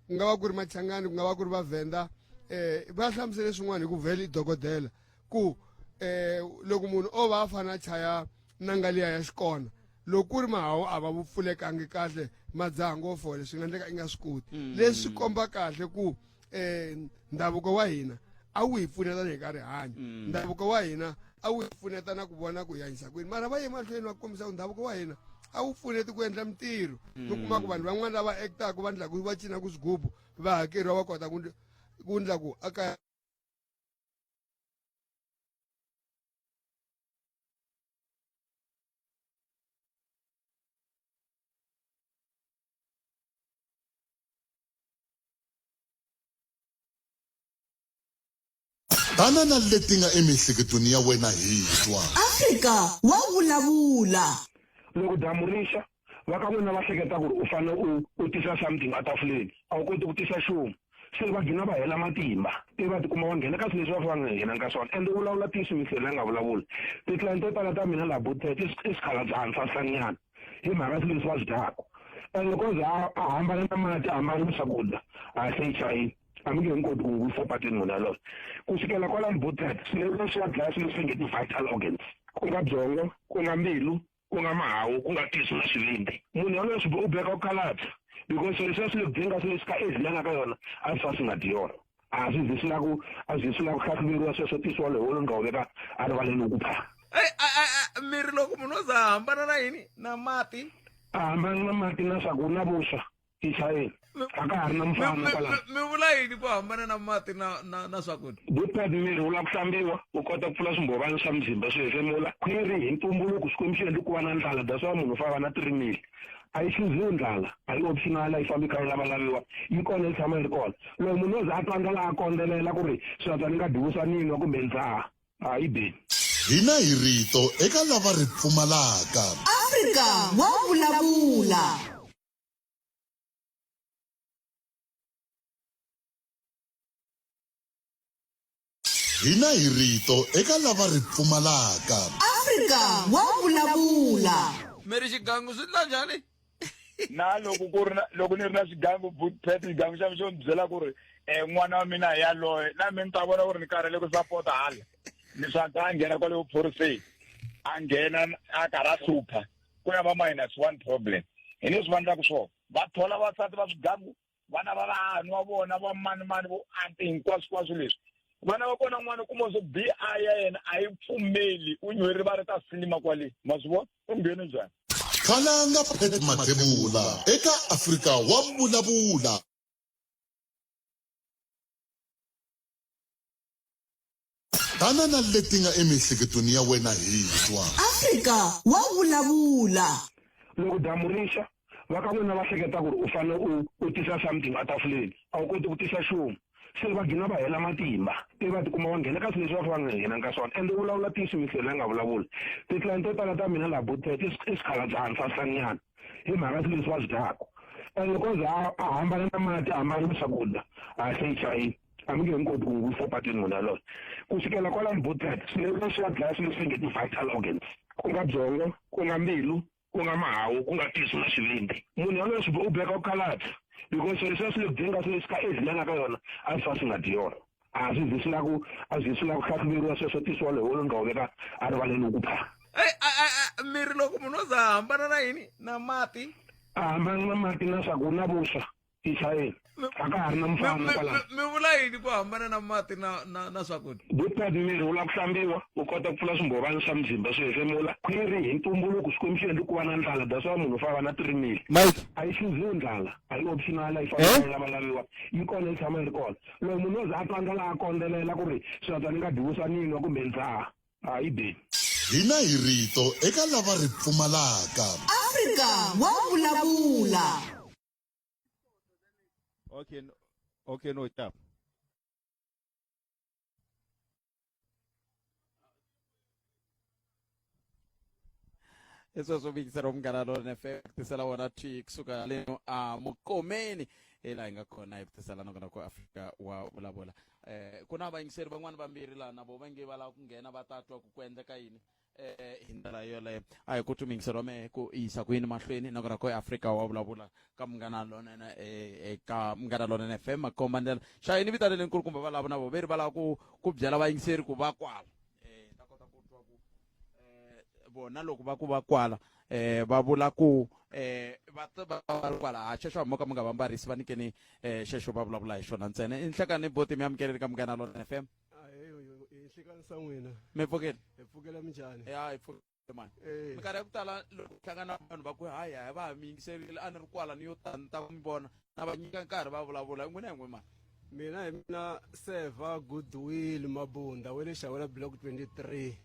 ku nga va ku ri machangani ku nga va ku ri vavhenda eh va hlamusele swin'wana hi ku vhele i dokodela ku eh loko munhu o va a fana a chaya nanga liya ya xikona loko ku ri mahawu a va pfulekangi kahle ma dzaha ngopfu fole swi nga endleka i nga swi koti leswi komba kahle ku eh ndhavuko wa hina a wu hi pfuneta ni hi ka rihanyo mm. ndhavuko wa hina a wu hi pfuneta na ku vona ku hi hanyisa kwini mara va ye mahlweni va kombisa ku ndhavuko wa hina a wu pfuneti ku endla mintirho mi kuma ku vanhu van'wana lava actaka va ndlaku va cinaka swigubu va hakeriwa va kota ku ndla ku aka Tana na leti nga emiehleketweni ya wena hi twa. Afrika wa vulavula. Loko dyambu ri xa, va ka n'wina va hleketa ku ri u fanele u u tisa something etafuleni, a wu koti ku tisa xumu. Se va gcina va hela matimba, ivi va tikuma va nghena ka swilo leswi va fanele va nga nghenangi ka swona. Ende u vulavula ntiyiso Mister la nga vulavula. Ti-client to tala ta mina laha Bootpet i i swikhalabyana swa swihlanyana hi mhaka swilo leswi va swi dyaka. Ende loko o ze a a hambana na mati a hambana na swakudya, a se yi chayile. A mi nge n'wi koti ku n'wi vuyisa patwini munhu yaloye. Ku sukela kwalano Bootpet, swilo leswi swi va dlaya swilo leswi va nge ti-vital organs, ku nga byongo, ku nga mbilu, ku nga mahawu, ku nga tinsu na xivindzi. Munhu yaloye swi u boheka ku khalabya because swilo leswiya swi le ku dyeni ka swilo leswi ka age leyi a nga ka yona a swi fanele swi nga dyi yona. A swi ze swi lava ku a swi ze swi lava ku hlahluveriwa sweswo tisiwa loyi wo loyi ni nga wu veka erivaleni wu ku pha. Ei, a, a, a, miri loko munhu o za a hambana na yini na mati A hambana na mati na swaku na vuswa i chayeni a ka ha ri na mufana kwalano. Mi vula yini ku hambana na mati na na na swakudya? Good miri wu lava ku hlambiwa wu kota ku pfula swimbhovani swa muzimba swi hefemula. Khwiri hi ntumbuluko Xikwembu xi endle ku va na ndlala that's why munhu u fanele a va na trimili. A yi chuziwi ndlala, a yi optional a yi fambi yi kha yi lavalaviwa, yi kona yi tshama yi ri kona. Loko munhu o ze a twa ndlala a kondzelela ku ri swi antswa ni nga dyi vuswa ni nwa kumbe ni dzaha, a yi beni. Hina hi rito eka lava ri pfumalaka. Afrika wa vulavula. Hina hi rito eka lava ri pfumalaka. Afrika wa vulavula. Mi ri xigangu swi ndla njhani? Na loko ku ri na loko ni ri na xigangu pet xigangu xa mi xo ni byela ku ri um n'wana wa mina hi yaloye na mina ni ta vona ku ri ni karhele ku sapota hala ni swa a nghena kwale vuphoriseni a nghena a karhi a hlupha ku ya va minus one problem hi leswi va endlaka swona va thola vasati va swigangu vana va vahanu wa vona va mani mani vo anti hinkwaswo leswi vana va kona n'wana kuma swo bi ya yena a yi pfumeli u nyuherile va ri ta silima kwale ma swi vona u nghene njhani Khalanga Pat Mathebula eka Afrika wa Vulavula. Tana na leti nga emiehleketweni ya wena hi twa. Afrika wa vulavula. Loko dyambu ri xa, Va ka n'wina va hleketa ku ri u fanele u u tisa something etafuleni, a wu koti ku tisa nchumu. Se va gina va hela matimba, ivi va tikuma va nghena ka swilo leswi va fanele va nga nghenangi ka swona. Ende u vulavula ntiyiso mixo leyi a nga vulavula. Ti-client to tala ta mina laha Boompat i i swikhalabyana swa swihlanyana hi mhaka swilo leswi va swi dyaka. And loko o ze a a hambana na mati a hambana na swakudya, a se yi chayile. A mi nge he n'wi koti ku n'wi vuyisa patwini munhu yaloye. Ku sukela kwalano Boompat, swilo leswi va dlaya swilo leswi nge ti-vital organs, ku nga byongo, ku nga mbilu, ku nga mahawu ku nga tiso na xivindzi munhu yaloye swi u beka ku khalabya because swilo leswiya swi le ku dyeni ka swilo leswi ka age leyi a nga ka yona a swi fa swi nga dyi yona a swi zi swi la ku a swi swi la ku hlahluveriwa sweswo tiso waloye wo ni nga wu veka a rivaleni wu ku pha. Miri loko munhu o za a hambana na yini na mati? A hambana na mati na swaku na vuswa. Israel a ka ha ri na mufana kwalano. Mi vula yini ku hambana na mati na na na swakudya? Good miri wu lava ku hlambiwa u kota ku pfula swimbhovani swa muzimba swi hefemula. Khwiri hi ntumbuluko Xikwembu xi endle ku va na ndlala that's why munhu u fanele a va na trimili. Mike. A yi xuziwi ndlala, a yi optional a yi fanele yi lavalaviwa, yi kona yi tshama yi ri kona. Loko munhu o ze a twa ndlala a kondzelela ku ri swi antswa ni nga dyi vuswa ni nwa kumbe ni dzaha, a yi beni. Hina hi rito eka lava ri pfumalaka. Afrika wa vulavula. Okay, no, okay, no, chap. Hi sweswo vuyingisela Munghana Lonene FM ku tisela wona thwi kusuka leno a mukomeni hi laha hi nga kona hi ku tisela nongonoko Afrika wa vulavula. Ku na vayingiseri van'wani vambirhi laha na vo va nge va lava ku nghena va ta twa ku ku endleka yini hi ndlela yoleyo. A hi ku twi muyingiseri wa mehe ku yisa ku yini mahlweni nongonoko Afrika wa vulavula ka Munghana Lonene eka Munghana Lonene FM makomba ndlela. Xa yini vitanele nkulukumba valavo na vo ve ri va lava ku ku byela vayingiseri ku va kwala. Ta kota ku twa ku vona loko va ku va kwala va vula ku va ta va ri kwala. Ha xexo hambi mo ka mi nga va mbarisi va nyikeni xexo va vulavula hi xona ntsena. I nhlekani boti mi amukeleni ka Munghana Lonene FM. Hi nhlekani sa n'wina. Mi pfukile? Hi pfukela minjhani? Ya hi pfukile mani. Minkarhi ya ku tala loko hlangana na vanhu va ku hayi hayi va ha mi yingiserile a ni ri kwala ni yo ta ni ta ku mi vona na va nyika nkarhi va vulavula. N'wina hi n'we mani? Mina hi mina Seva Goodwill Mabunda wa le Xawela Block 23.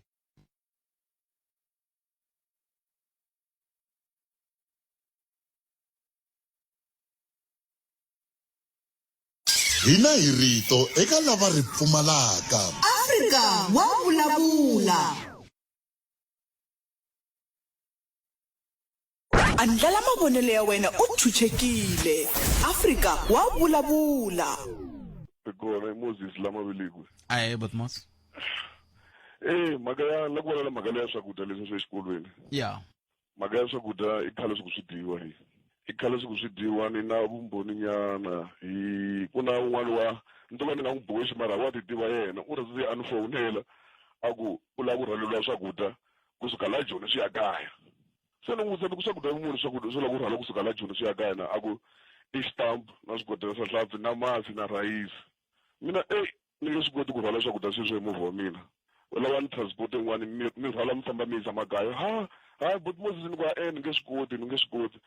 Hina hi rito eka lava ri pfumalaka. Afrika wa vulavula. Andlala mavonelo ya wena u chuchekile. Afrika wa vulavula. Hi kona i Moses la Mavelikwe. Ahee bot Mos. Eh mhaka ya la ku vulavula mhaka leya swakudya leswi swa exikolweni. Ya. Mhaka ya swakudya i khale swi ku swi dyiwa hi. I khale swi ku swi dyiwa ni na vumbhoni nyana hi ku na un'wana wa ni to ka ni nga n'wi boxi mara wa ti tiva yena u rhandze a ni fowunela a ku u lava ku rhwaleriwa swakudya kusuka la Joni swi ya kaya. Se ni n'wi vutisa ni ku swakudya muni swakudya swo lava ku rhwala kusuka la Joni swi ya kaya na a ku i xitampu na swigodela swa nhlampfi na masi na rhayisi. Mina ey ni nge swi koti ku rhwala swakudya sweswo hi movha wa mina. U lava ni transport yin'wani mi mi rhwala mi famba mi yisa makaya. Ha ha but Moses ni ku e ni nge swi koti ni nge swi koti.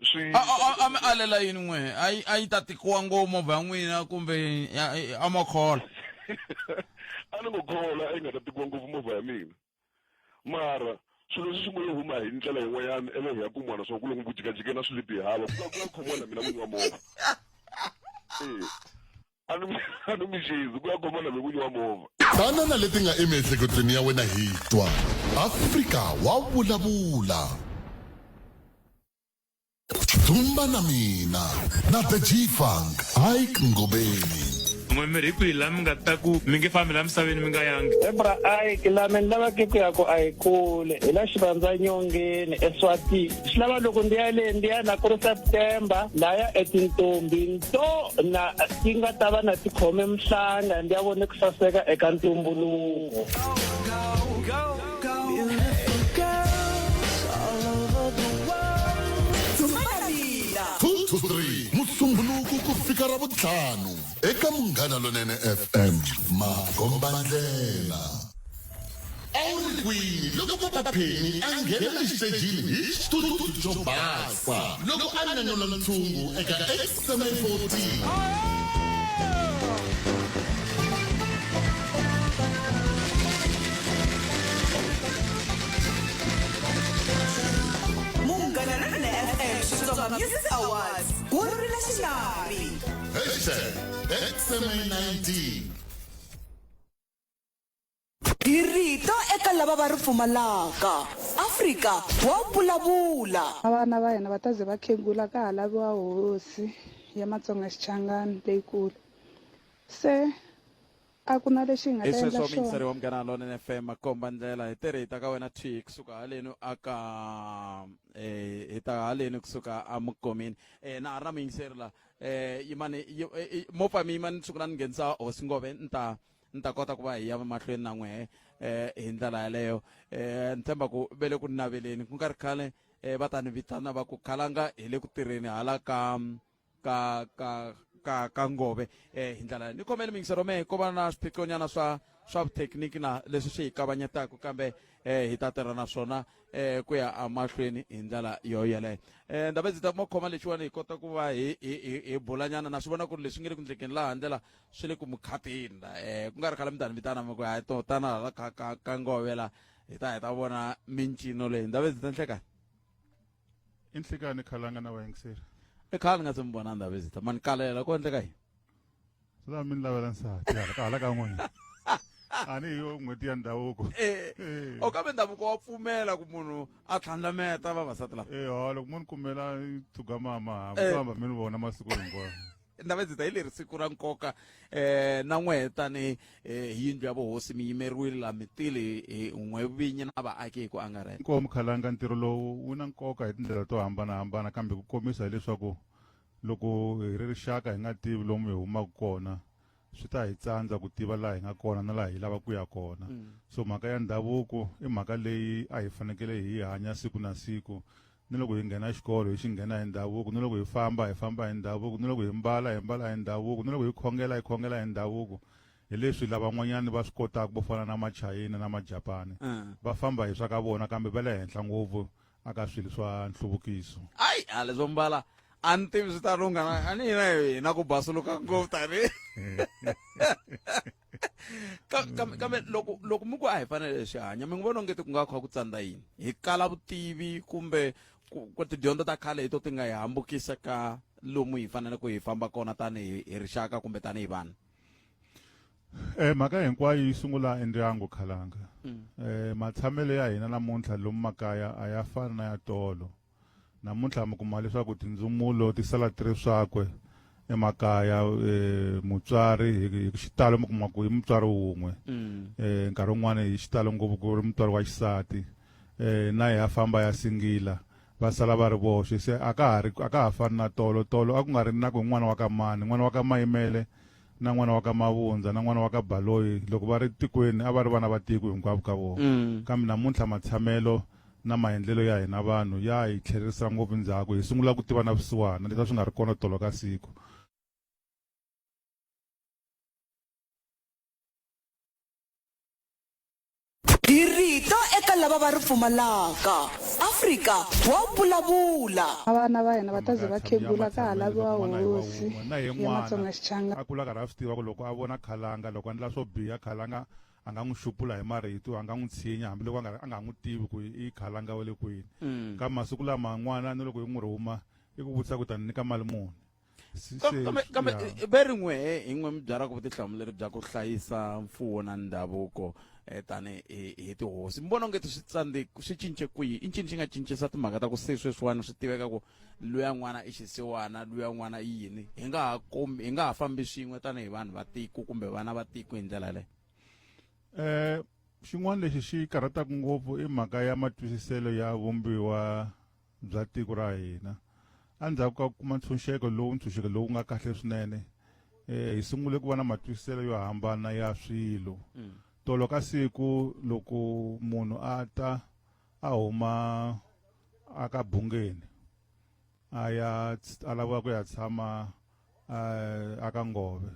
Swi A a a mi alela yini n'we? A yi a yi ta tikiwa ngopfu movha ya n'wina kumbe a mo khola? A ni ngo khola a yi nga ta tikiwa ngopfu movha ya mina. Mara swilo leswi swi ngo yo huma hi ndlela yin'wanyana ivi hi ya kumiwa na swona ku loko ku jikajike na swilipi hi hava ku ya khomiwa na mina n'winyi wa movha. E a ni a ni mi xezi ku ya khomiwa na mina n'winyi wa movha. Tana na leti nga emiehleketweni ya wena hi twa. Afrika wa vulavula. Dzumba na mina na The G-Funk, Ike Ngobeni. N'we mi ri hi kwihi laha mi nga ta ku mi nge fambi laha misaveni mi nga yangi? He bra Ike, laha mi ni lavaka ku ya ku a hi kule, hi la Xivandzanyongeni eSwatini. Swi lava loko ndi ya le ndi ya na ku ri September, laya etintombi nto na ti nga ta va na ti khome mhlanga ndi ya vone ku saseka eka ntumbuluko. 2 to 3 Musumbhunuku ku fika Ravuntlhanu eka Munghana Lonene FM Makombandlela. A wu ri kwini loko Papa Penny a nghena exitejini hi xithuthuthu xo basa loko a nyanyula ntshungu eka XMA 14? Munghana Lonene FM Xitsonga. Tsonga Music Awards ku rila xilavi. Hashtag XMA19. Hi rito eka lava va ri pfumalaka. Afrika wa vulavula. Vana va hina va ta ze va khegula ka ha laviwa hosi ya Matsonga Xichangani leyikulu. Se a ku na lexi hi nga hi ta endla sweswo muyingiseri xona. wa munghana lonene fm makomba ndlela hi tirhi hi ta ka wena thwi kusuka haleni aka eh, hi ta haleni kusuka amukomini eh, na ha ri na muyingiseri la eh, yimani yi- eh, eh, mo pfa mi yima ni sungula ni nghenisa hosi ngove ni ta ni ta kota ku va hi ya mahlweni na n'wehe eh, hi ndlela yaleyo eh, ni tshemba ku ve le ku naveleni ku nga ri khale eh, va ta ni vitana va ku khalanga hi le ku tirheni hala ka ka ka ka ka ngove eh hi ndlela ni khomele mingisero mehe ko va na swiphiqonyana swa swa vuthekiniki na leswi swi hi kavanyetaka kambe eh hi ta tirha na swona eh ku ya emahlweni hi ndlela yo yeleyo eh ndaba ndzi ta mo khoma lexiwani hi kota ku va hi hi hi hi bulanyana na swi vona ku ri leswi nge le ku ndlekeni laha ndlela swi le ku mukhatini la eh ku nga ri khale mi ta ni vitana mi ku hayi to tana hala ka ka ka ngove la hi ta hi ta vona mincino leyi ndaba ndzi ta nhlekani i nhlikani khalanga na vayingiseri i khale ni nga se mi vona ndhavezita ma ni kalela ku endleka yini swi lava mi ni lavela nsati hala ka hala ka n'wina a ni hi yo n'hweti ya ndhavuko Eh, o kambe ndhavuko wa pfumela ku munhu a tlhandlameta vavasati lava Eh, ha loko mo ni kumela thuga mama Eh. mi famba mi ni vona masiku hinkwawo Ndhavezita hi leri siku ra nkoka eh na n'wehe tani eh, hi yindlu ya vuhosi mi yimeriwile la mi tile hi n'we vinyi na vaaki hi ku angarhela. Inkomu Khalanga ntirho lowu wu na nkoka hi tindlela to hambanahambana kambe ku komisa hileswaku loko hi ri rixaka hi nga tivi lomu hi humaka kona swi ta hi tsandza ku tiva laha hi nga kona na laha hi lava ku ya kona. So mhaka ya ndhavuko i mhaka leyi a hi fanekele hi yi hanya siku na siku ni loko hi nghena xikolo hi xi nghena hi ndhavuko ni loko hi famba hi famba hi ndhavuko ni loko hi mbala hi mbala hi ndhavuko ni loko hi khongela hi khongela hi ndhavuko hi leswi lavan'wanyani va swi kotaka vo fana na machayina na majapani va famba hi swa ka vona kambe va le henhla ngopfu aka swilo swa nhluvukiso ayi a leswo mbala a ni tivi swi ta lungha na a ni hina hi na ku basuluka ngopfu tani kambe kambe loko loko mi ku a hi fanele swi hanya mi ngi vona ongeti ku nga kha ku tsandza yini hi kala vutivi kumbe ku tidyondzo ta khale hi to ti nga hi hambukisa ka lomu hi fanele ku hi famba kona tanihi hi rixaka kumbe tanihi vanhu Eh mhaka hinkwayo yi sungula endyangu khalanga. Eh matshamelo ya hina namuntlha lomu makaya a ya fani na ya tolo. Namuntlha mi kuma leswaku tindzumulo ti sala ti ri swakwe emakaya eh, mutswari hi hi xitalo mi kuma ku i mutswari wun'we eh, nkarhi wun'wani hi xitalo ngopfu ku ri mutswari wa xisati eh, na ya famba ya singila va sala va ri voxe se a ka ha ri a ka ha fani na tolo tolo a ku nga ri na ku n'wana wa ka mani n'wana wa ka mayimele na n'wana wa ka mavundza na n'wana wa ka baloyi loko va ri tikweni a va ri vana va tiko hinkwavo ka vona kambe namuntlha matshamelo na maendlelo ya hina vanhu ya hi tlherisa ngopfu ndzhaku hi sungula ku tiva na vusiwana leswi a swi nga ri kona tolo ka siku Hi rito eka lava va ri pfumalaka. Afrika wa vulavula. Vana va hina va ta ze va khegula ka ha laviwa hosi ya Matsonga Xichangani. A kula karhi a swi tiva ku loko a vona khalanga loko a endla swo biha khalanga a nga n'wi xupula hi marito a nga n'wi tshinya hambiloko a nga a nga n'wi tivi ku i khalanga wa le kwini mm. kambe masiku lama n'wana ni loko yi n'wi rhuma i ku vutisa ku ta ni nyika mali muni kambe kambe ve ri n'we hi n'we mi byaraka vutihlamuleri bya ku hlayisa mfuwo na ndhavuko eh, tani hi tihosi mi vona ongeti swi tsandzi swi cince kwihi i ncini xi nga cincisa timhaka ta ku se sweswiwani swi tiveka ku luya n'wana i xisiwana luya n'wana i yini hi nga ha kombi hi nga ha fambi swin'we tanihi vanhu va tiko kumbe vana va tiko hi ndlela yaleyo Eh xin'wana lexi xi karhataka ngopfu i mhaka ya matwisiselo ya vumbiwa bya tiko ra hina. Endzhaku ka ku kuma ntshunxeko lowu ntshunxeko lowu nga kahle swinene eh hi sungule ku va na matwisiselo yo hambana ya swilo. Tolo ka siku loko munhu a ta a huma a ka Bungeni a ya a lava ku ya tshama a ka Ngove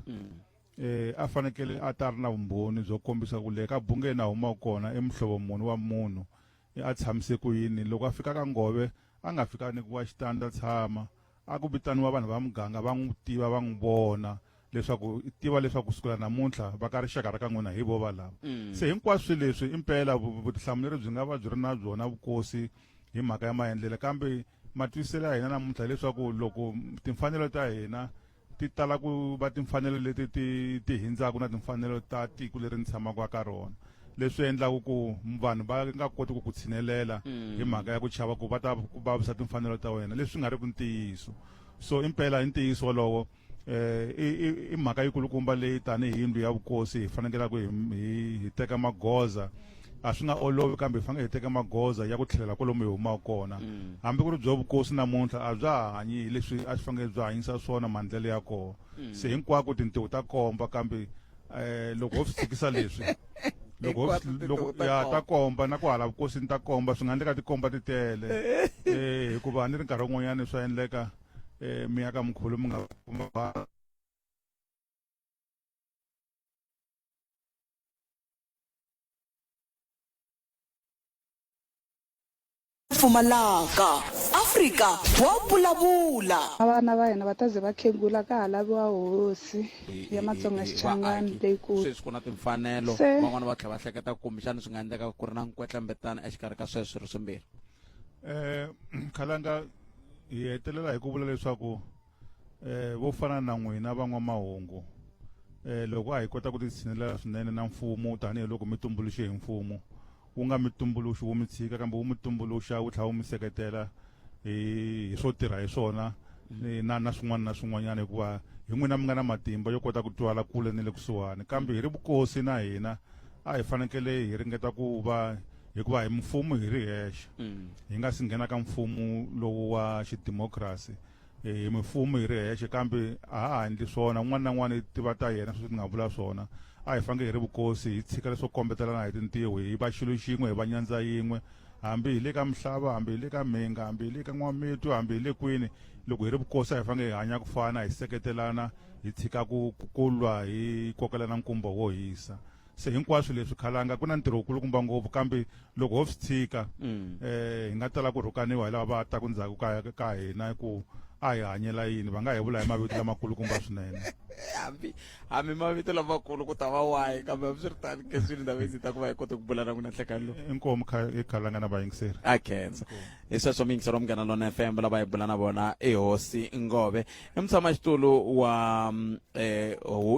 eh a fanekele a ta ri na vumbhoni byo kombisa ku le ka Bungeni a humaka kona i muhlovo muni wa munhu a tshamise ku yini loko a fika ka Ngove a nga fika nyikiwa xitandi a tshama a ku vitaniwa vanhu va muganga va n'wi tiva va n'wi vona leswaku tiva leswaku kusukela namuntlha va ka rixaka ra ka n'wina hi vo valava mm. se hinkwaswo swilo leswi impela vutihlamuleri byi nga va byi ri na byona vukosi hi mhaka ya maendlelo kambe Matwisiselo ya hina namuntlha hileswaku loko timfanelo ta hina ti tala ku va timfanelo leti ti ti hindzaka na timfanelo ta tiko leri ni tshamaka ka rona leswi endlaka ku vanhu va nga koti ku ku tshinelela hi mhaka ya ku chava ku va ta ku vavisa timfanelo ta wena leswi nga ri ku ntiyiso so impela i ntiyiso wolowo eh i i mhaka yikulukumba leyi tanihi yindlu ya vukosi hi fanekelaka hi hi teka magoza a swi nga olovi kambe hi fanele hi teka magoza ya ku tlhelela kwalomu hi humaka kona mm. hambi ku ri bya vukosi namuntlha a bya ha hanyi hi leswi a swi fanele bya hanyisa swona maendlelo ya kona mm. se hinkwako tintiho ta komba kambe um loko ho swi tshikisa leswi loko loko ya ta komba na ku hala vukosini ta komba swi nga endleka ti komba ti tele eh hikuva ni ri nkarhi wun'wanyana swa endleka eh mi ya ka mkhulu mi nga Pfumalaka. Afrika wa vulavula. Vana va hina va ta ze va khegula ka ha laviwa hosi ya Matsonga Xichangani leyikulu. Sweswi ku na timfanelo, Se. van'wana va tlhela va hleketa ku kumbexana swi nga endleka ku ri na nkwetlembetano exikarhi ka sweswo swirho swimbirhi. Eh Khalanga hi hetelela hi ku vula leswaku eh vo fana na n'wina van'wamahungu eh loko a hi kota ku titshinelela swinene na mfumo tanihiloko mi tumbuluxe hi mfumo wu nga mi tumbuluxi wu mi tshika kambe wu mi tumbuluxa wu tlhela wu mi seketela hi hi swo tirha hi swona na na swin'wana na swin'wanyana hikuva hi n'wina mi nga na matimba yo kota ku twala kule ni le kusuhani kambe hi ri vukosi na hina a hi fanekele hi ringeta ku va hikuva hi mfumo hi ri hexe mm. hi nga si nghena ka mfumo lowu wa xidemokirasi eh, hi mifumo hi ri hexe kambe a ha ha endli swona un'wana na un'wana i tiva ta yena sweswi ni nga vula swona a hi fanele hi ri vukosi hi tshika leswo kombetelana hi tintiho hi va xilo xin'we hi va nyandza yin'we hambi hi le ka mihlava hambi hi le ka mhinga hambi hi le ka n'wamitwa hambi hi le kwini loko hi ri vukosi a hi fanele hi hanya ku fana hi seketelana hi tshika ku ku lwa hi kokelana nkumba wo hisa se hinkwaswo leswi khalanga ku na ntirho wukulukumba ngopfu kambe loko ho swi tshika mm. eh hi nga tala ku rhukaniwa hi lava va taku ndzhaku ka ka hina ku a hi hanyela yini va nga hi vula hi mavito lamakulukumba swinene hambi hambi mavito lamakulu ku ta va wahi kambe hambiswiritano keswini ndhawu ndzi ta ku va hi kote ku bula na n'wina nhlekani lowu inkomu i khalanga na vayingiseri a khensa hi sweswo miyingiseri wa munghana lona fm lava hi bula na vona i hosi ngove i mutshamaxitulu wa um,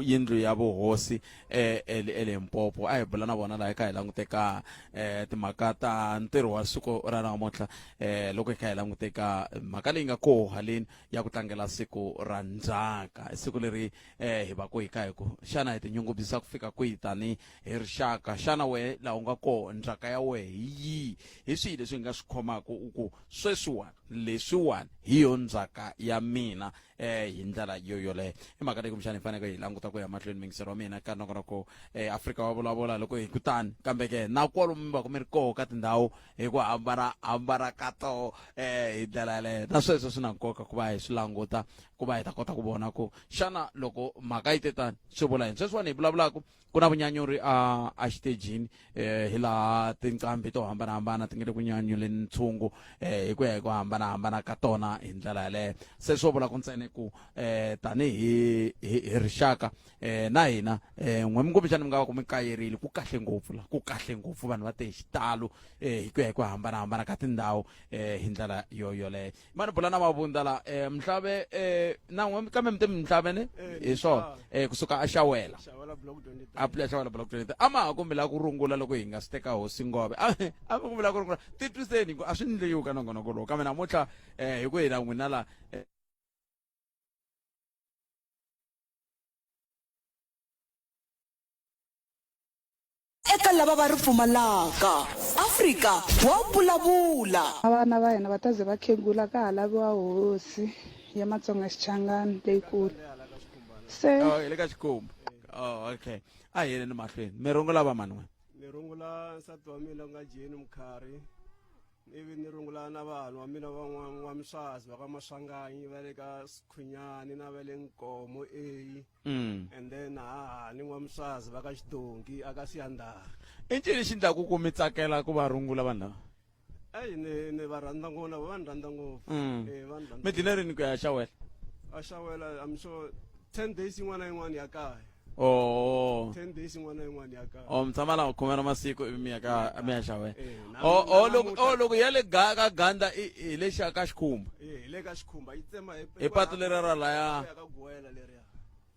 yindlu ya vuhosi e, e, eLimpopo a hi bula na vona laha hi kha hi languteka um timhaka ta ntirho wa siku ra namuntlha um loko hi kha hi languteka mhaka leyi nga koho haleni ya ku tlangela siku ra ndzhaka i siku leri um hi va ku hi kha hi ku xana hi tinyungubyisa ku fika kwihi tani hi rixaka xana wehe laha u nga koho ndzhaka ya wehe hi yihi hi swihi leswi hi nga swi khomaka u ku sweswiwani leswiwani hi yo ndzhaka ya mina eh hi ndlela yo yoleyo i mhaka leyi kumbexana hi faneleke hi languta ku ya mahlweni mingisero wa mina ka nongonoko eh Afrika wa vulavula loko hi kutani kambe ke na kwalomu mi va ku mi ri koho ka tindhawu hi ku hambana hambana ka toho eh hi ndlela yaleyo na sweswo swi na nkoka ku va hi swi languta ku va hi ta kota ku vona ku xana loko mhaka yi te tani swi vula yini sweswiwani hi vulavulaka ku na vunyanyuri a a xitejini eh hi laha tinqambi to hambanahambana ti nga le ku nyanyuleni ntshungu eh hi ku ya hi ku hambanahambana ka tona hi ndlela yaleyo se swo vula ku ntsena ku eh tanihi hi hi rixaka eh na hina eh n'we mi kumbexana mi nga va ku mi kayerile ku kahle ngopfu la ku kahle ngopfu vanhu va te hi xitalo eh hi ku ya hi ku hambanahambana ka tindhawu eh hi ndlela yo yoleyo mani bula na mavunda la eh mhlave eh na n'we kambe mi te mhlave ne Eh, hi swona eh kusuka a xawela Xawela block 23. a pula xawela block 23 a ma ha kombela ku rungula loko hi nga swi teka hosi ngove a a ma kombela ku rungula titwiseni ku a swi ndliwi ka nongonoko lowu kambe namuntlha eh hi ku hi na n'wina la eh, Eka lava va ri pfumalaka, Afrika wa vulavula. Vana va hina va ta ze va khegula ka ha laviwa hosi ya Matsonga Xichangani leyikulu. Se. Oh, hi le ka Xikwembu. Oh, okay. A hi yeleni mahlweni. Mi rungula va mani n'wina? Ni rungula nsati wa mina ku nga Jane Mkhari ivi ni rungula na vahani wa mina va N'wamiswazi va ka Maswanganyi va le ka Sikhunyani na va le Nkomo A. Mm. And then hahani N'wamuswazi va ka Xidonki aka Siyandhani. I ncini xi ndlaku ku mi tsakela ku va rungula vanhu lava? Eyi ni ni va rhandza ngopfu na va ni rhandza ngopfu. Mm. Eh va ni rhandza. Mi dlile rini ku ya xawela? A xawela I'm sure 10 days yin'wana na yin'wana ya kaya. Oh. 10 days yin'wana na yin'wana ya kaya. O mi tshama laha khume ra masiku ivi mi ya ka mi ya xavela. Eh, na- O o na loko namuntlha- o loko ya le ga ka ganda i hi le xa ka xikhumba. Eh, hi le ka xikhumba yi tsema hi Hi patu leriya ra laya. Ya ka guwela leriya.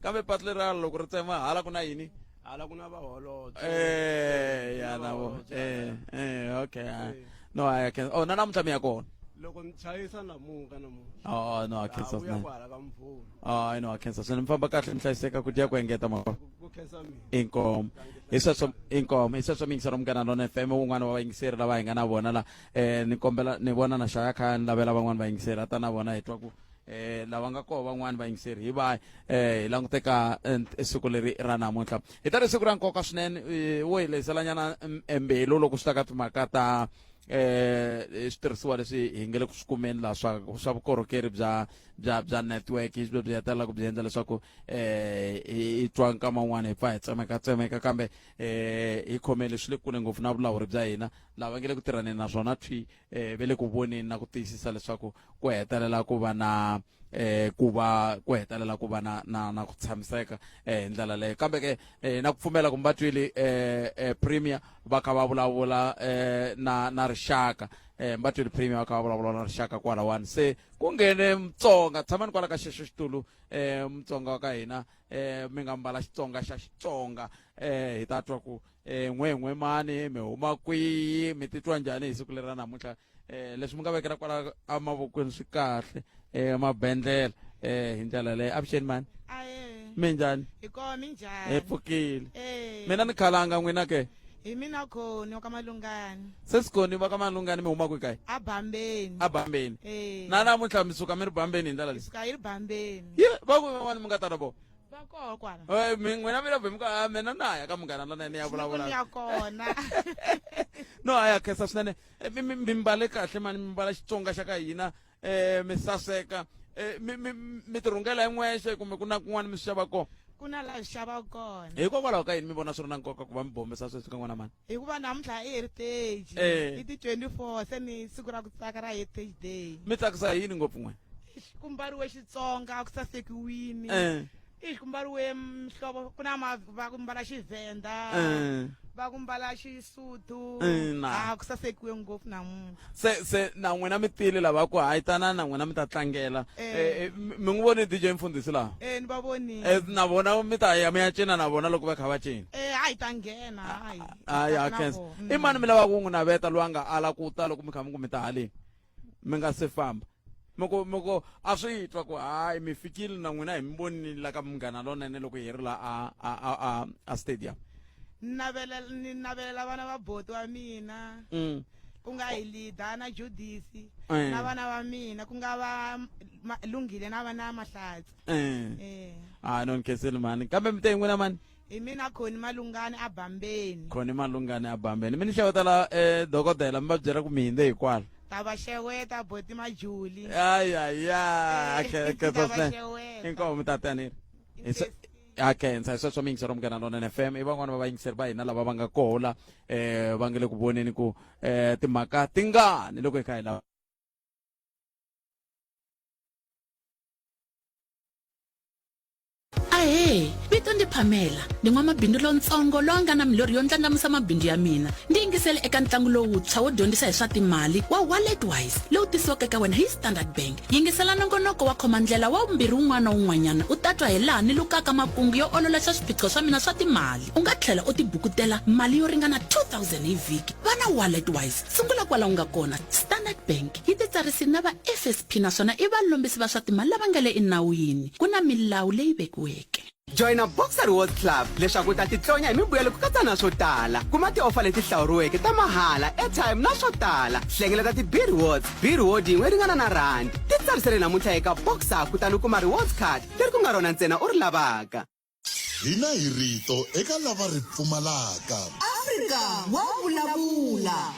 Kambe patu leriya loko ri tsema hala ku na yini? Hala ku na vaholobye. Eh ya na vo. Eh eh okay. ah. No I can. Oh na namuntlha mi ya kona. Loko ni chayisa namuka namuntlha. Oh no I Ha can vuya swinene. kwala ka Mvula. Oh no I can swinene. Mi famba kahle mi hlayiseka ku dya ku engeta mapa. Ku khensa mina. Inkomu. Hi sweswo inkomu. Hi sweswo miyingiseri Munghana Lona FM wun'wana wa vayingiseri lava hi nga na vona la eh ni kombela ni vona na xaya kha ni lavela van'wana vayingiseri a ta na vona hi twa ku eh lava nga koho van'wana vayingiseri hi vahi eh hi languteka eh, siku leri ra namuntlha hi ta ri siku ra nkoka swinene eh, wo hi lehiselanyana mbilu loko swi ta ka timhaka ta eh switirhisiwa leswi hi nge le ku swi kumeni laha swa swa vukorhokeri bya bya bya network hi byi hetelela ku byi endla leswaku eh hi twa nkama wun'wana hi pfa hi tsemeka tsemeka kambe eh hi khomele swi le kule ngopfu na vulawuri bya hina lava nge le ku tirhaneni na swona thwi eh ve le ku voneni na ku tiyisisa leswaku ku hetelela ku va na eh ku va ku hetelela ku va na na na ku tshamiseka eh hi ndlela leyo kambe ke eh, na ku pfumela kumbe va twile eh, eh premier va kha va vulavula eh na na rixaka eh va twile premier va kha va vulavula na rixaka kwalawani se ku nghene mutsonga tshamani kwala ka xexo xitulu eh mutsonga wa ka hina eh mi nga mbala xitsonga xa xitsonga eh hi ta twa ku eh n'we n'we mani mi huma kwihi mi titwa njhani hi siku leri ra namuntlha eh leswi mi nga vekela kwala emavokweni swi kahle eh mabendlela eh hi ndlela leyo avuxeni mani Ae. mi njhani Hi kona minjhani? hi pfukile Eh. mina ni khalanga n'wina ke Hi mina Khoni wa ka Malungani. se sikoni va ka malungani mi huma kwi kaye A Bambeni. a bambeni Eh. na namuntlha mi suka mi ri bambeni hi ndlela leyi Suka hi ri Bambeni. ye va ku van'wani mi nga ta na vona Va koho kwala. Eh, mi n'wina mi la mi ku ah, mina na ya ka munghana lonene ya Ni vulavula ya kona. no a ya khensa swinene Eh, mi mi- mi mbale kahle mani mi mbala xitsonga xa ka hina um mi saseka Eh, mi mi mi tirhungela hi n'wexe kumbe ku na kun'wana mi swi xava kona Ku na laha swi xavaka kona. hikokwalaho ka yini mi vona swi ri na nkoka ku va mi bombisa sweswi ka n'wana mani Hikuva namuntlha i heritage. Eh. I ti 24 se ni siku ra ku tsaka ra heritage day. mi tsakisa hi yini ngopfu n'we Ku mbariwe Xitsonga ku sasekiwini. Eh. Ixi ku mbariwe mihlovo ku na ma va ku mbala Xivhenda. Eh. Va ku mbala Xisuthu. Eh, na. Ah ku sasekiwe ngopfu namuntlha. se se na n'wina mi tile lava ku hayi tanani na n'wina mi ta tlangela Eh. Eh, eh, mi mi n'wi voni dj mfundhisi laha Eh ni va vonile. Eh, na vona mi ta ya mi ya cina na vona loko va kha va cina Eh hayi ta nghena hayi. hayi Ta a na khensa vona. i mani mi lavaka ku n'wi naveta loyi a nga ala ku ta loko mi kha mi ku mi ta haleni mi nga se famba mi ku mi ku a swi twa ku hayi mi fikile na n'wina hi mi vonile la ka munghana lonene loko hi ri la a a a a a stadium Navela ni navelela vana va boti wa mina. Ku nga hi Lida na Judisi na vana va mina ku nga va Lunghile na vana Mahlatsi. Eh. Ah no ni khensile mani kambe mi te n'wina mani Hi mina Khoni Malungani a Bambeni. Khoni Malungani a Bambeni mi ni xewetela eh dokodela mi va byela ku mi hindze hikwala Ta va xeweta boti Majuli. ayaya Eh, khensa ta va swinene xeweta. inkomu tatani a khensa hi sweswo mi yingisela munghana lonene fm i van'wana va vayingiseri va hina lava va nga koho la um va nge le ku voneni ku um timhaka tingani loko hi kha hi lava Ahee, vito ndi Pamela, ndi n'wamabindzu lontsongo loyi a nga na milorho yo ndlandlamuxa mabindzu ya mina. Ndzi yingisele eka ntlangu lowuntshwa wo dyondzisa hi swa timali wa Wallet Wise lowu tisiwaka eka wena hi Standard Bank. Yingisela nongonoko wa khomandlela wa vumbirhi wun'wana na wun'wanyana u ta twa hilaha ni lukaka makungu yo ololoxa swiphiqo swa mina swa timali. U nga tlhela u tibukutela mali yo ringana 2000 hi vhiki. Va na Wallet Wise. Sungula kwala u nga kona. Standard Bank yi titsarisile na va FSP naswona i valombisi va swa timali lava nga le enawini. Ku na milawu leyi vekiweke. Joyina Boxer Rewards Club leswaku u ta titlonya hi mimbuyelo ku katsa na swo tala. Kuma tiofa leti hlawuriweke ta mahala, airtime na swo tala. Hlengeleta ti-B-Rewards, B-Reward yin'we yi ringana na rhandi. Titsarisele namuntlha eka Boxer kutani u kuma Rewards Card leri ku nga rona ntsena u ri lavaka. Hina hi rito eka lava ri pfumalaka. Afrika wa vulavula.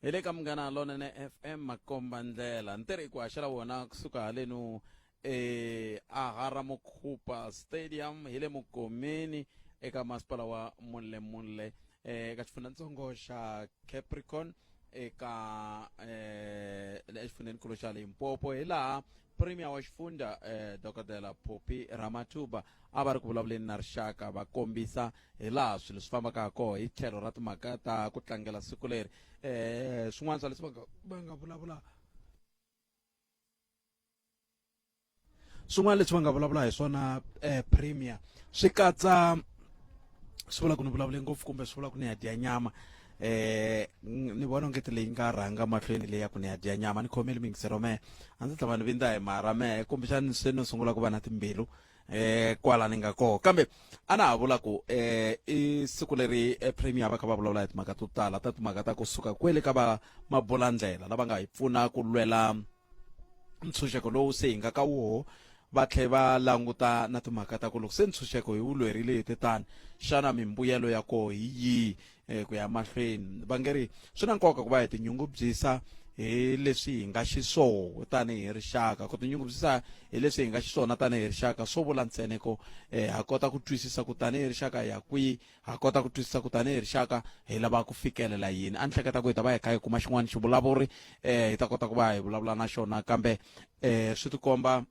Hi le ka Munghana Lonene FM makomba ndlela ntirho i ku haxela wona kusuka halenu eh a Hara Mukhupa Stadium hi le Mukomeni eka masipala wa Mulemule eh eka xifundzantsongo xa Capricorn. eka eh exifundzhenikulu xa Limpopo hi laha Premier wa xifundza eh Dokodela Phophi Ramathuba a va ri ku vulavuleni na rixaka va kombisa hi laha swilo swi fambaka ha koho hi tlhelo ra timhaka ta ku tlangela siku leri eh swin'wana swa leswi va nga vulavula Swin'wana leswi va nga vulavula hi swona eh, premier swi katsa swi vula ku ni vulavule ngopfu kumbe swi vula ku ni ya dya nyama eh ni vona ongeti leyi nga rhanga mahlweni leyi ya ku ni ya dya nyama ni khomeli mingisero mehe a ndzi ta va ni vindza hi mara mehe kumbexani se no sungula ku va na timbilu eh kwala ni nga koho kambe a na ha vula ku eh i siku leri eh, premier va kha va vulavula hi timhaka to tala ta timhaka ta kusuka kwele ka va mabulandlela lava nga hi pfuna ku lwela ntshunxeko lowu se hi nga ka woho va tlhe va languta na timhaka ta ku loko se ntshunxeko hi wu lwerile hi titani xana mimbuyelo ya koho hi yihi eh, ku ya mahlweni va nge ri swi na nkoka ku va hi tinyungubyisa hi leswi hi nga xiswoho tanihi rixaka ku tinyungubyisa hi leswi hi nga xiswona tanihi rixaka swo vula ntsena ku eh, ha kota ku twisisa ku tanihi rixaka hi ya kwihi Ha kota ku twisisa ku tanihi rixaka hi lava ku fikelela yini. A ni hleketa ku hi ta va hi kha hi kuma xin'wana xivulavuri eh hi ta kota ku va hi vulavula na xona kambe eh swi tikomba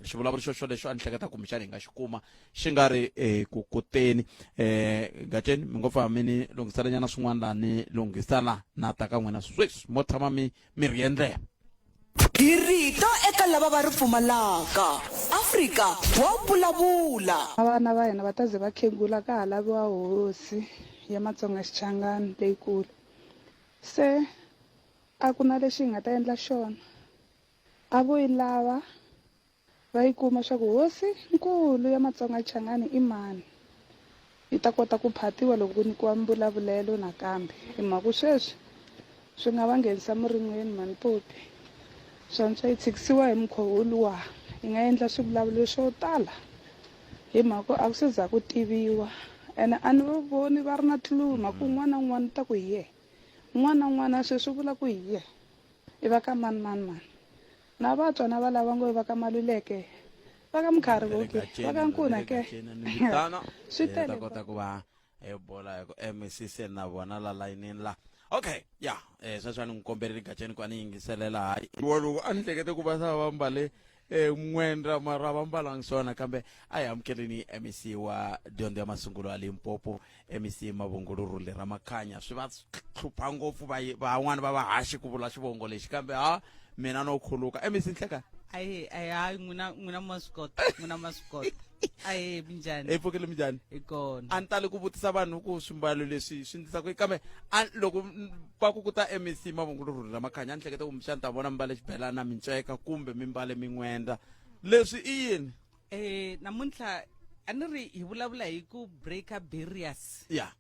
xivulavuri xo xolexo a ni hleketa kumbexana hi nga xi kuma xi nga ri eh, ku kuteni eh gatsheni mi ngo pfa mi ni lunghiselanyana swin'wana laha ni lunghisa la na ta ka n'wina sweswi mo tshama mi mi rhiye ndleve Hi rito eka lava va ri pfumalaka. Afrika wa vulavula. Vana va hina va ta ze va khegula ka ha laviwa hosi ya Matsonga Xichangani leyikulu. Se a ku na lexi hi nga ta endla xona. A vo yi lava va yi kuma swa ku hosi nkulu ya Matsonga Changani i mani, yi ta kota ku phatiwa loko ku nyikiwa mbulavulelo nakambe. Hi mhaka ku sweswi swi nga va nghenisa murin'weni mhani Popi. Swantswa yi tshikisiwa hi mukhuva woluwa, yi nga endla swivulavulelo swo tala hi mhaka ku a ku se za ku tiviwa ene a ni va voni va ri na clue mhaka ku un'wana na un'wana u ta ku hi yena, un'wana na un'wana sweswi u vula ku hi yena i va ka mani mani mani. Na vatswa na valava ngo va ka Maluleke, va ka Mkhari vo ke, va ka Nkuna ke. Swi tele. Ta kota ku va hi bola hi ku MEC se na vona la layinini la. Okay, ya, eh sweswi a ni n'wi komberile Gatsheni ku a ni yingiselela hayi. Wa loko a ni hlekete ku va sa va mbale eh n'wendra mara va mbalangi swona kambe a hi amukeleni MEC wa dyondzo ya masungulo ya Limpopo MEC Mavhungulu Rhule Ramakhanya swi va hlupha ngopfu va van'wana va va haxi ku vula xivongo lexi kambe ha mina no khuluka MEC Nhleka ayi ayi hayi n'wina n'wina ma swi kota n'wina ma swi kota ayi minjhani hi pfukile minjhani hi kona a ni tali ku vutisa vanhu ku swimbalo leswi swi ndlisa ku kambe a loko va ku ku ta MEC Mavhungulu Rhule Ramakhanya a ni hleketa kumbexana ta vona mi mbale xibelana minceka kumbe mi mbale min'wenda leswi i yini Eh namuntlha a ni ri hi vulavula hi ku breaker barriers. Yeah.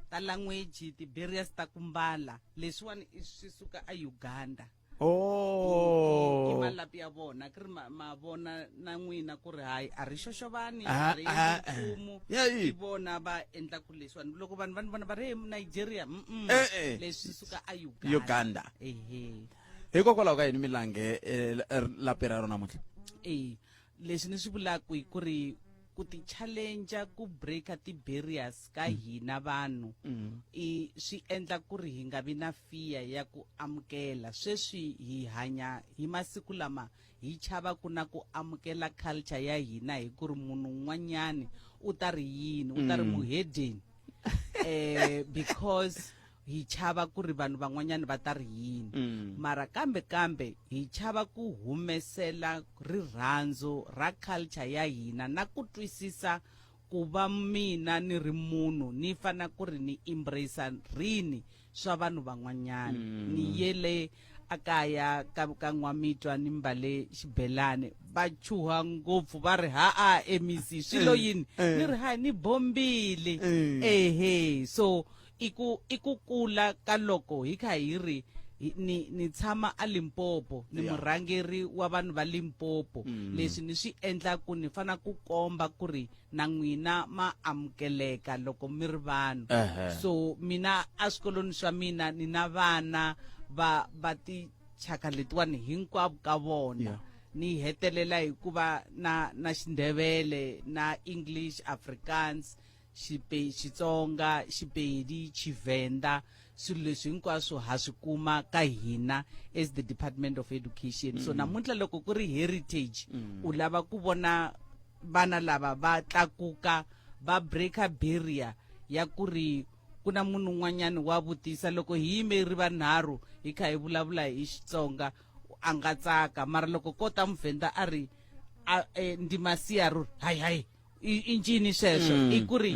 Ta language ti barriers ta ku mbala leswiwani i swi suka a Uganda. Oh. I malapi ya vona ku ri ma, ma vona na n'wina ku ri hayi a ri xoxovani Ah, a ri ah, endli nchumu Yeah, yi. i vona va endla ku leswiwani loko vanhu va ni vona va ri hey Nigeria mm -mm. Eh, eh. leswi suka a Uganda. Uganda. Ehe. Hikokwalaho ka yini mi lange eh, lapi ra rona namuntlha? Eh. Leswi ni swi vulaka i ku ri ku ti challenger ku breaker ti barriers ka hina vanhu i swi endla ku ri hi nga vi na fear ya ku amukela. Sweswi hi hanya hi masiku lama hi chava ku na ku amukela culture ya hina hi ku ri munhu un'wanyani u ta ri yini, u ta ri muhedeni because hi chava ku ri vanhu van'wanyana va ta ri yini mm. mara kambe kambe hi chava ku humesela rirhandzu ra culture ya hina na ku twisisa ku va mina ni ri munhu ni fana ku ri ni embrace rini swa vanhu van'wanyana mm. ni yele akaya ka ka n'wamitwa ni mbale xibelani va chuha ngopfu va ri ha a MEC swilo eh, yini eh. ni ri ha ni bombile eh. ehe so i ku i ku kula ka loko hi kha hi ri ni ni tshama a Limpopo ni yeah. murhangeri wa vanhu va Limpopo mm. leswi ni swi endla ku ni fana ku komba ku ri na n'wina ma amukeleka loko mi ri vanhu uh -huh. so mina eswikolweni swa mina ni na vana va va tichaka letiwani hinkwavo ka vona yeah. ni hetelela hi ku va na na xindebele na English Afrikaans Xipe Xitsonga Xipedi Tshivenda swilo leswi hinkwaswo ha swi kuma ka hina as the department of education so namuntlha loko ku ri heritage u lava ku vona vana lava va tlakuka va breaker barrier ya ku ri ku na munhu un'wanyana wa vutisa loko hi yime ri vanharhu hi kha hi vulavula hi Xitsonga a nga tsaka mara loko ko ta muvhenda a ri a, e, ndi masiya ruri hayi hayi i ncini sweswo i ku ri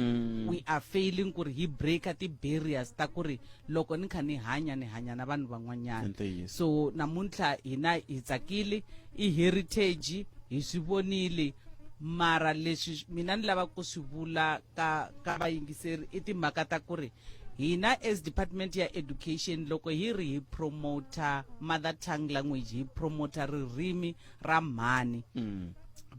we are failing ku ri hi breaker ti-barriers ta ku ri loko ni kha ni hanya ni hanya na vanhu van'wanyana so namuntlha hina hi tsakile i heritage hi swi vonile mara leswi mina ni lava ku swi vula ka ka vayingiseri i timhaka ta ku ri hina as department ya education loko hi ri hi promoter mother tongue language hi promoter ririmi ra mhani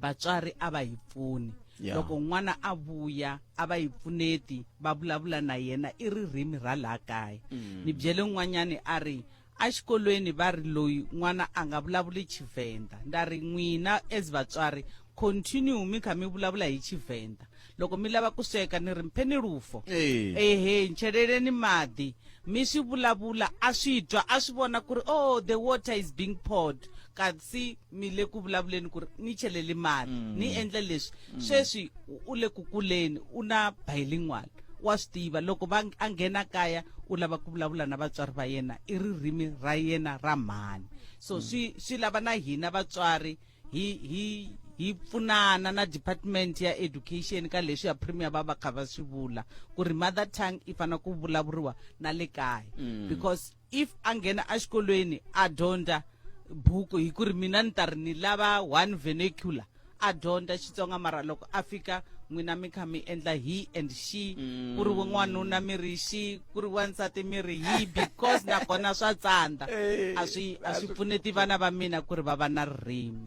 vatswari a va hi pfuni loko n'wana a vuya a va yi pfuneti va vulavula na yena i ririmi ra laha kaya ni byele n'wanyani a ri exikolweni va ri loyi n'wana a nga vulavuli Tshivenda nda ri n'wina as vatswari continue mi kha mi vulavula hi Tshivenda loko mi lava ku sweka ni ri mpheni lufo ehe ncheleleni mati mi swi vulavula a swi twa a swi vona ku ri oh the water is being poured kasi mi le ku vulavuleni ku ri ni cheleli mati ni endle leswi sweswi u le ku kuleni u na bilingual wa swi tiva loko va a nghena kaya u lava ku vulavula na vatswari va yena i ririmi ra yena ra mhani so swi swi lava na hina vatswari hi hi hi pfunana na department ya education ka leswi ya premier va va kha va swi vula ku ri mother tongue i fanele ku vulavuriwa na le kaya because if a nghena exikolweni a dyondza buku hi ku ri mina ni ta ri ni lava one vernacular a dyondza Xitsonga mara loko a fika n'wina mi kha mi endla he and she ku ri n'wanuna mi ri she ku ri wansati mi ri he because nakona swa tsandza a swi a swi pfuneti vana va mina ku ri va va na ririmi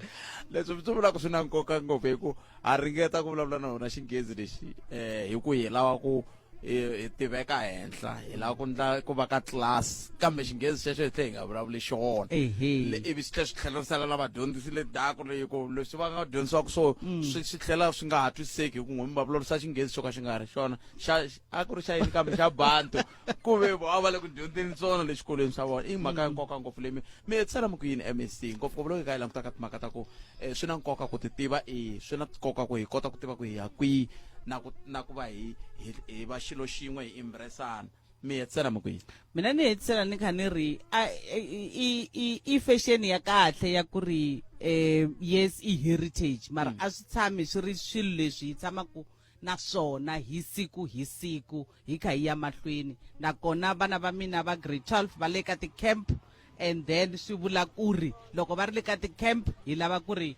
leswi swi vulaka swi na nkoka ngopfu hi ku ha ringeta ku vulavula na vona xinghezi lexi um hi ku hi lava ku hi tiveka henhla hi lava ku ndla ku va ka class kambe xinghezi xexo hi tlhe hi nga vulavuli xona ivi swi tlhela swi tlhelerisela na vadyondzisi le ndzhaku leyi ku leswi va nga dyondzisiwaka swo swi swi tlhela swi nga ha twisiseki hi ku n'we mi va vulavurisa xinghezi xo ka xi nga ri xona xa a ku ri xa yini kambe xa bantu ku ve vo a va le ku dyondzeni swona le xikolweni swa vona i mhaka ya nkoka ngopfu leyi mi hetisela mi ku yini mec ngopfungopfu loko hi kha hi langutaka timhaka ta ku swi na nkoka ku ti tiva e swi na nkoka ku hi kota ku tiva ku hi ya kwihi na ku na ku va hi hi hi va xilo xin'we hi embraceana mi hetisela mi ku yini mina ni hetisela ni kha ni ri a i i i fashion ya kahle ya ku ri eh yes i heritage mara a swi tshami swi ri swilo leswi hi tshamaka na swona hi siku hi siku hi kha hi ya mahlweni nakona vana va mina va grade 12 va le ka ti-camp and then swi vula ku ri loko va ri le ka ti-camp hi lava ku ri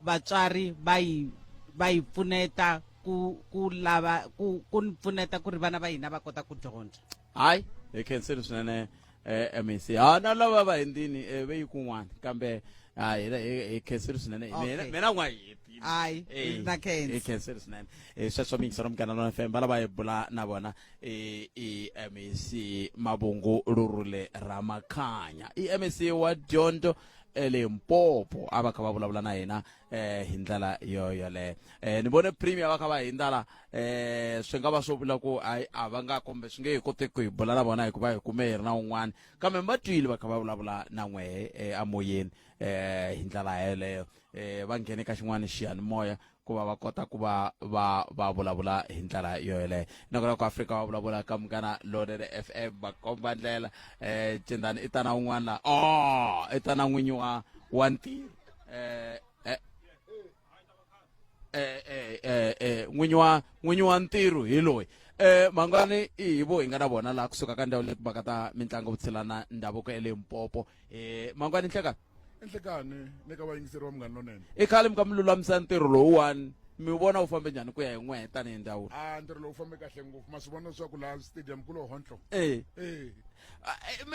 vatswari va yi va yi pfuneta ku ku lava ku ku ni pfuneta ku ri vana va hina va kota ku dyondza hayi hi khensile swinene eh, mec ha na lava va hindzini eh, ve yi kun'wana kambe ha hi hi khensile swinene mina mina n'wa hetile hayi eh, na khensa hi khensile swinene eh, sweswo miyingiselo munghana lona fm va lava hi bula na vona eh, i mec mavungu lurule ramakhanya i mec wa dyondzo elimpopo a va kha va vulavula na hina eh hi ndlela yo yoleyo eh ni vone premier va kha va hindza la eh swi nga va swo vula ku hayi a va nga kumbe swi nge he koteki ku hi bula na vona hikuva hi kume hi ri na un'wana kambe va twile va kha va vulavula na n'wehe eh, amoyeni eh hi ndlela yeleyo eh va nghene ka xin'wana xiyanimoya ku va va kota ku va va va vulavula hi ndlela yo yoleyo nakona ku afrika va vulavula ka munghana lonene fm va komba ndlela um cindani i ta na un'wana la o i ta na n'winyi wa wa ntirho um eh n'winyi wa n'winyi wa ntirho hi loyi eh mangwani i hi vo hi nga na vona laha kusuka ka ndhawu leyi timhaka ta mitlangu vutshila na ndhavuko eLimpopo eh mangwani nhlekani Enhlekani ni ka vayingiseri va Munghana Lonene. I khale mi kha mi lulamisa ntirho lowuwani, mi wu vona wu fambe njhani ku ya hi n'wehe tanihi ndzawulo? A ntirho lowu fambe kahle ngopfu. Ma swi vona leswaku laha stadium ku lo hontlo. E. E.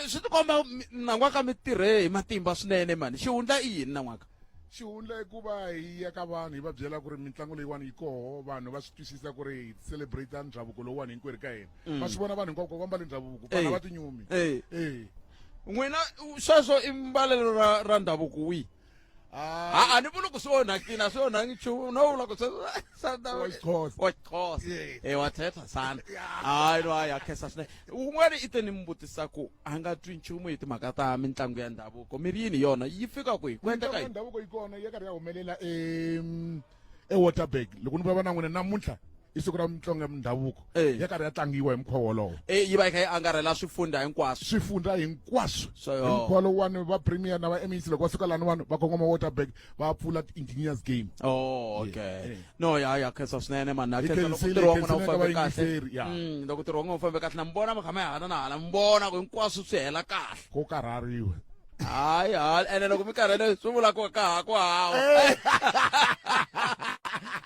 Swi tikomba nan'waka mi tirhe hi matimba swinene mani. Xihundla i yini nan'waka? Xihundla i ku va hi ya ka vanhu hi va byela ku ri mitlangu leyiwani yi koho, vanhu va swi twisisa ku ri hi celebrate ndhavuko lowuwani hinkwerhu ka hina. Va swi vona vanhu hinkwavo ku va mbale ndhavuko, vanhu a va tinyumi. E. E. N'wina sweswo i mbalelo ra ra ndhavuko wihi? A a ni vuli ku swi onhakile a swi onhangi nchumu no vula ku wa Xixhosa e wa thetha sana hayi no hayi ya khensa swinene un'wana i te ni mi vutisa ku a nga twi nchumu hi timhaka ta mitlangu ya ndhavuko mi ri yini yona yi fika kwihi ku endleka yini ndhavuko yi kona yi karhi ya humelela e ewaterberg loko ni vulavula na n'wina namuntlha i siku ra mitlangu ya mindhavuko ya karhi ya tlangiwa hi mukhuva wolowo e yi va yi kha yi angarhela swifundha hinkwaswo swifundha hinkwaswo hi mukhuva lowuwani va premier na va mec loko va suka laniwani va kongoma waterberg va pfula ti-engineers game oh okay yeah. no ya ya khensa swinene mani na khensa loko ntirho wa n'wina wu fambe kahle loko ntirho wa n'wina wu fambe kahle na mi vona mi kha mi hala na hala mi vona ku hinkwaswo swi hela kahle ko karhariwe hayi hayi ene loko mi karhele swi vula ku ka ha ku hawa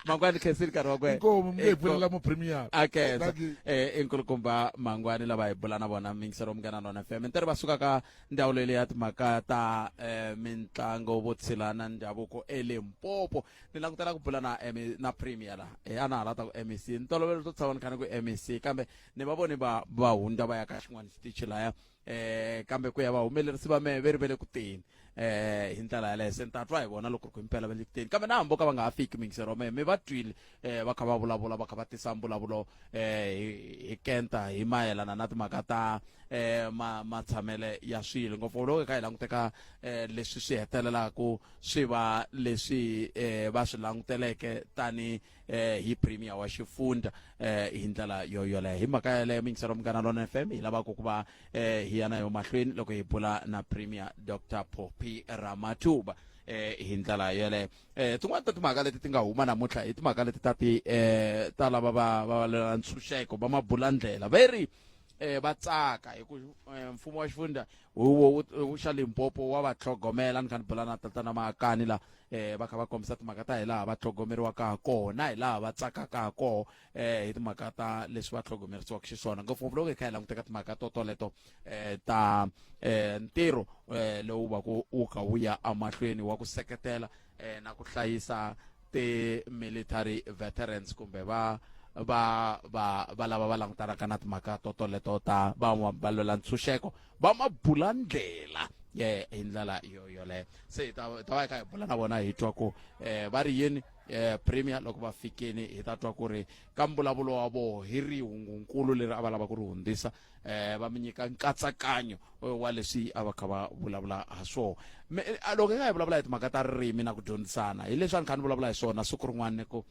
mangwani khensile nkarhi wa kwe inkomu mi nge pfulela mu premier a khensa eh i nkulukumba mangwani lava hi bula na vona mingisero munghana lona fm ntirho va suka ka ndzawulo leyi ya timhaka ta eh, mintlango vutshila na ndhavuko elimpopo ni langutela ku bula na na premier la eh, a na ha lata ku mec ntolovelo to tshama ni kha ni ku mec kambe ni va voni va va hundza va ya ka xin'wana xitichi laya eh kambe ku ya vahumelerisi va mehe ve ri ve le ku teni eh hi ndlela yaleyo se ni ta twa hi vona loko ri ku impela va le ku teni kambe na hambi vo ka va nga ha fiki mingisero wa mehe mi va twile eh va kha va vulavula va kha va tisa mbulavulo eh hi hi kenta hi mayelana na timhaka ta eh ma matshamele ya swilo ngopfu loko hi kha hi languteka eh leswi swi hetelelaka swi va leswi eh va swi languteleke tani eh, hi premier wa xifundza eh, hi ndlela yo yoleyo hi mhaka yaleyo mingiselo munghana lona fm hi lavaka ku va eh, hi ya na yo mahlweni loko hi bula na premier dr poppy ramatuba eh, hi ndlela yoleyo eh, tin'wana ta timhaka leti ti nga huma namuntlha i timhaka leti ta ti eh, ta lava va va lwela ntshunxeko va mabulandlela ve ri eh, va tsaka hi ku eh, mfumo wa xifundza huvo wu xa Limpopo wa va tlhogomela ni kha ni bula na tatana Maakani la eh, va kha va kombisa timhaka ta hi laha va tlhogomeriwaka ha kona hi laha va tsakaka ha koho eh, hi timhaka ta leswi va tlhogomerisiwaka xiswona ngopfungopfu loko hi kha hi languteka timhaka to toleto eh, ta eh, ntirho eh, lowu va ku wu kha wu ya emahlweni wa ku seketela eh, na ku hlayisa ti-military veterans kumbe va va va va lava va langutanaka na timhaka to toleto ta va va lwela ntshunxeko va mabulandlela ye hi ndlela yo yoleyo se hi ta hi ta va hi kha hi bula na vona hi twa ku um va ri yini um premier loko va fikini hi ta twa ku ri ka mbulavulo wa voho hi ri hungunkulu leri a va lava ku ri hundzisa eh va mi nyika nkatsakanyo eh, wa leswi a va kha va vulavula ha swona eh, loko hi nga hi vulavula hi timhaka ta ririmi na ku dyondzisana hi leswi a ni kha ni vulavula hi swona siku rin'wana ku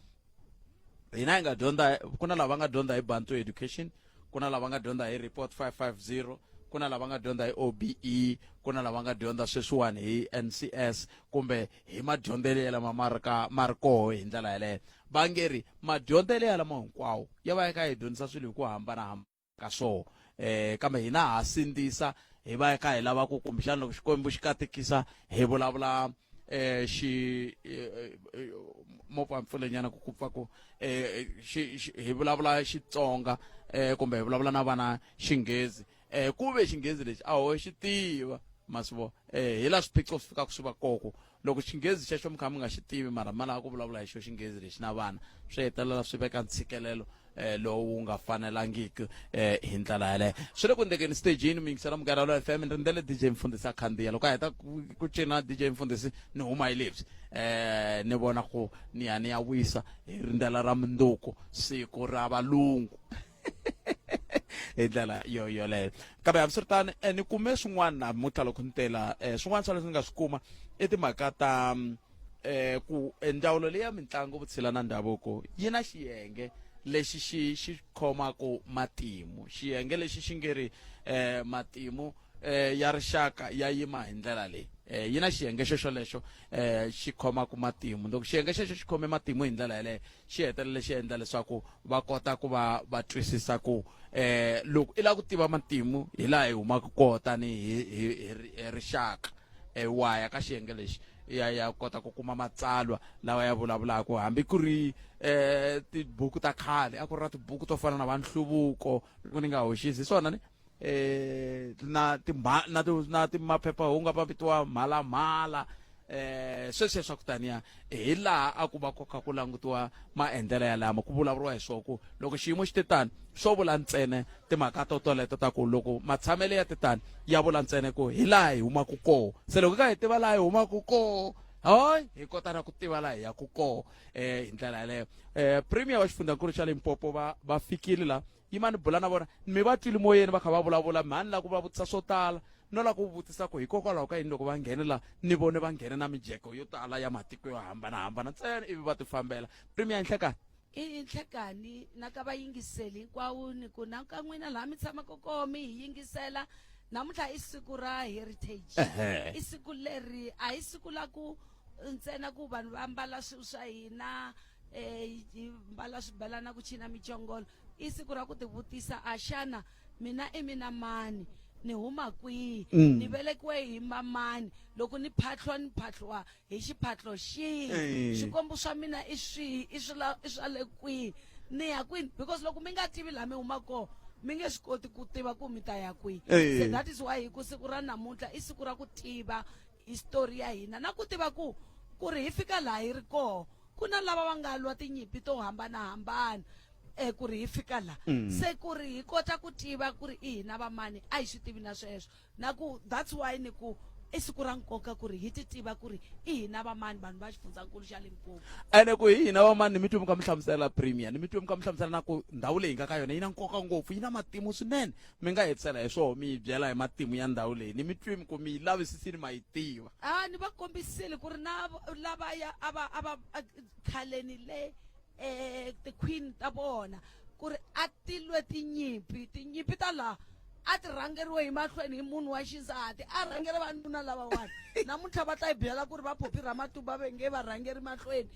hina hi nga dyondza ku na lava nga dyondza hi bantu education ku na lava nga dyondza hi report 550 ku na lava nga dyondza hi OBE ku na lava nga dyondza sweswiwani hi NCS kumbe hi madyondzelo ya lama ma ri ka ma ri koho hi ndlela yaleyo va nge ri madyondzelo ya lama hinkwawo ya va ya kha hi dyondzisa swilo hi ku hambanahambana ka swoho eh kambe hina ha sindzisa hi va kha hi lava ku kumbexana loko xikwembu xi katekisa hi vulavula eh xi eh, eh, mo pfa mpfulenyana ku ku pfa ku eh xi hi vulavula xitsonga eh kumbe hi vulavula na vana xinghezi eh ku ve xinghezi lexi a ho xi tiva masivo eh hi la swiphiqo swi fikaka swi va koko loko xinghezi xexo mi kha mi nga xi tivi mara ma lava ku vulavula hi xo xinghezi lexi na vana swi hetelela swi veka ntshikelelo eh, lowu nga fanelangiki eh, hi ndlela yaleyo swi le ku endlekeni stagini mi yingisela munghana lo fm ni rindzele dj mfundhisi a khandziya loko a heta ku cina dj mfundhisi ni huma hi lebyi eh, ni vona ku ni ya ni ya wisa hi rindzela ra mundzuku siku ra valungu hi ndlela yo yoleyo kambe hambiswiritano eh, ni kume swin'wana namuntlha loko ni tela eh, swin'wana swa leswi ni nga swi kuma i timhaka ta eh, ku eh, ndzawulo leyi ya mitlangu vutshila na ndhavuko yi na xiyenge lexi xi xi khomaka matimu xiyenge lexi xi nge ri eh, matimu eh, ya rixaka ya yima hi ndlela leyi eh, yi na xiyenge xo xolexo eh, xi khomaka matimu loko xiyenge xexo xi khome matimu hi ndlela yaleyo xi hetelele xi endla leswaku va kota ku va va twisisa ku eh loko i lava ku tiva matimu hi laha hi humaka kona tanihi hi hi rixaka eh wa ya ka xiyenge lexi ya ya kota ku kuma matsalwa lawa ya vulavulaka hambi ku ri eh tibuku ta khale a ku ri na tibuku to fana na va nhluvuko loko ni nga hoxisi hi swona ni eh na timha na ti na timaphephahungu va vitiwa mhalamhala eh sweswiya swa ku taniya hi laha a ku va ku kha ku langutiwa maendlelo ya lama ku vulavuriwa hi swona ku loko xiyimo xi te tani swo vula ntsena timhaka to toleto ta ku loko matshamelo ya te tani ya vula ntsena ku hi laha hi humaka koho se loko ka hi tiva laha hi humaka koho Hayi, hi kota na ku tiva laha hi yaku koho eh hi ndlela yaleyo. Eh Premier wa xifundzankulu xa Limpopo va va fikile la. Yimani bula na vona. Mi va twile moyeni va kha va vulavula mhani la ku va vutisa swo tala. No la ku vutisa ku hikokwalaho ka yini loko va nghene la ni vone va nghene na mijeko yo tala ya matiko yo hambanahambana ntsena ivi va tifambela. Premier Nhlekani. I Nhlekani na ka vayingiseli hinkwawo ni ku na ka n'wina laha mi tshamaka koho mi hi yingisela namuntlha i siku ra heritage. I siku leri a hi siku la ku ntsena ku vanhu va ambala swilo swa hina eh hi mbala swibelana ku cina michongolo i siku ra ku tivutisa a xana mina i mina mani ni huma kwihi mm. ni velekiwe hi mamani loko ni phatlwa ni phatlwa hi xiphatlo xihi eh. swikwembu swa mina i swihi i swi i swa le kwihi ni ya kwini because loko mi nga tivi laha mi huma kona mi nge swi koti ku tiva ku mi ta ya kwihi eh. se that is why hi ku siku ra namuntlha i siku ra ku tiva history ya hina na ku tiva ku ku ri hi fika laha hi ri koho ku na lava va nga lwa tinyimpi to hambanahambana um ku ri hi fika laha mm. se ku ri hi kota ku tiva ku ri i hina vamani a hi swi tivi na sweswo na ku that's why ni ku i siku ra nkoka ku ri hi ti tiva ku ri i hina vamani vanhu va xifundzankulu xa Limpopo ene ku hi hina vamani ni mi twe mi kha mi hlamusela premier ni mi twe mi kha mi hlamusela na ku ndhawu leyi nga ka yona yi na nkoka ngopfu yi na matimu swinene mi nga hetisela hi swoho mi yi byela hi matimu ya ndhawu leyi ni mi twi mi ku mi yi lavisisini ma yi tiva a ni va kombisile ku ri na lavaya a va a va khaleni le eh ti-queen ta vona ku ri a ti lwe tinyimpi tinyimpi ta laha a ti rhangeriwe hi mahlweni hi munhu wa xisati a rhangele vanuna lavawani namuntlha va ta yi byela ku ri va phophi ramatuba ve nge va rhangeri mahlweni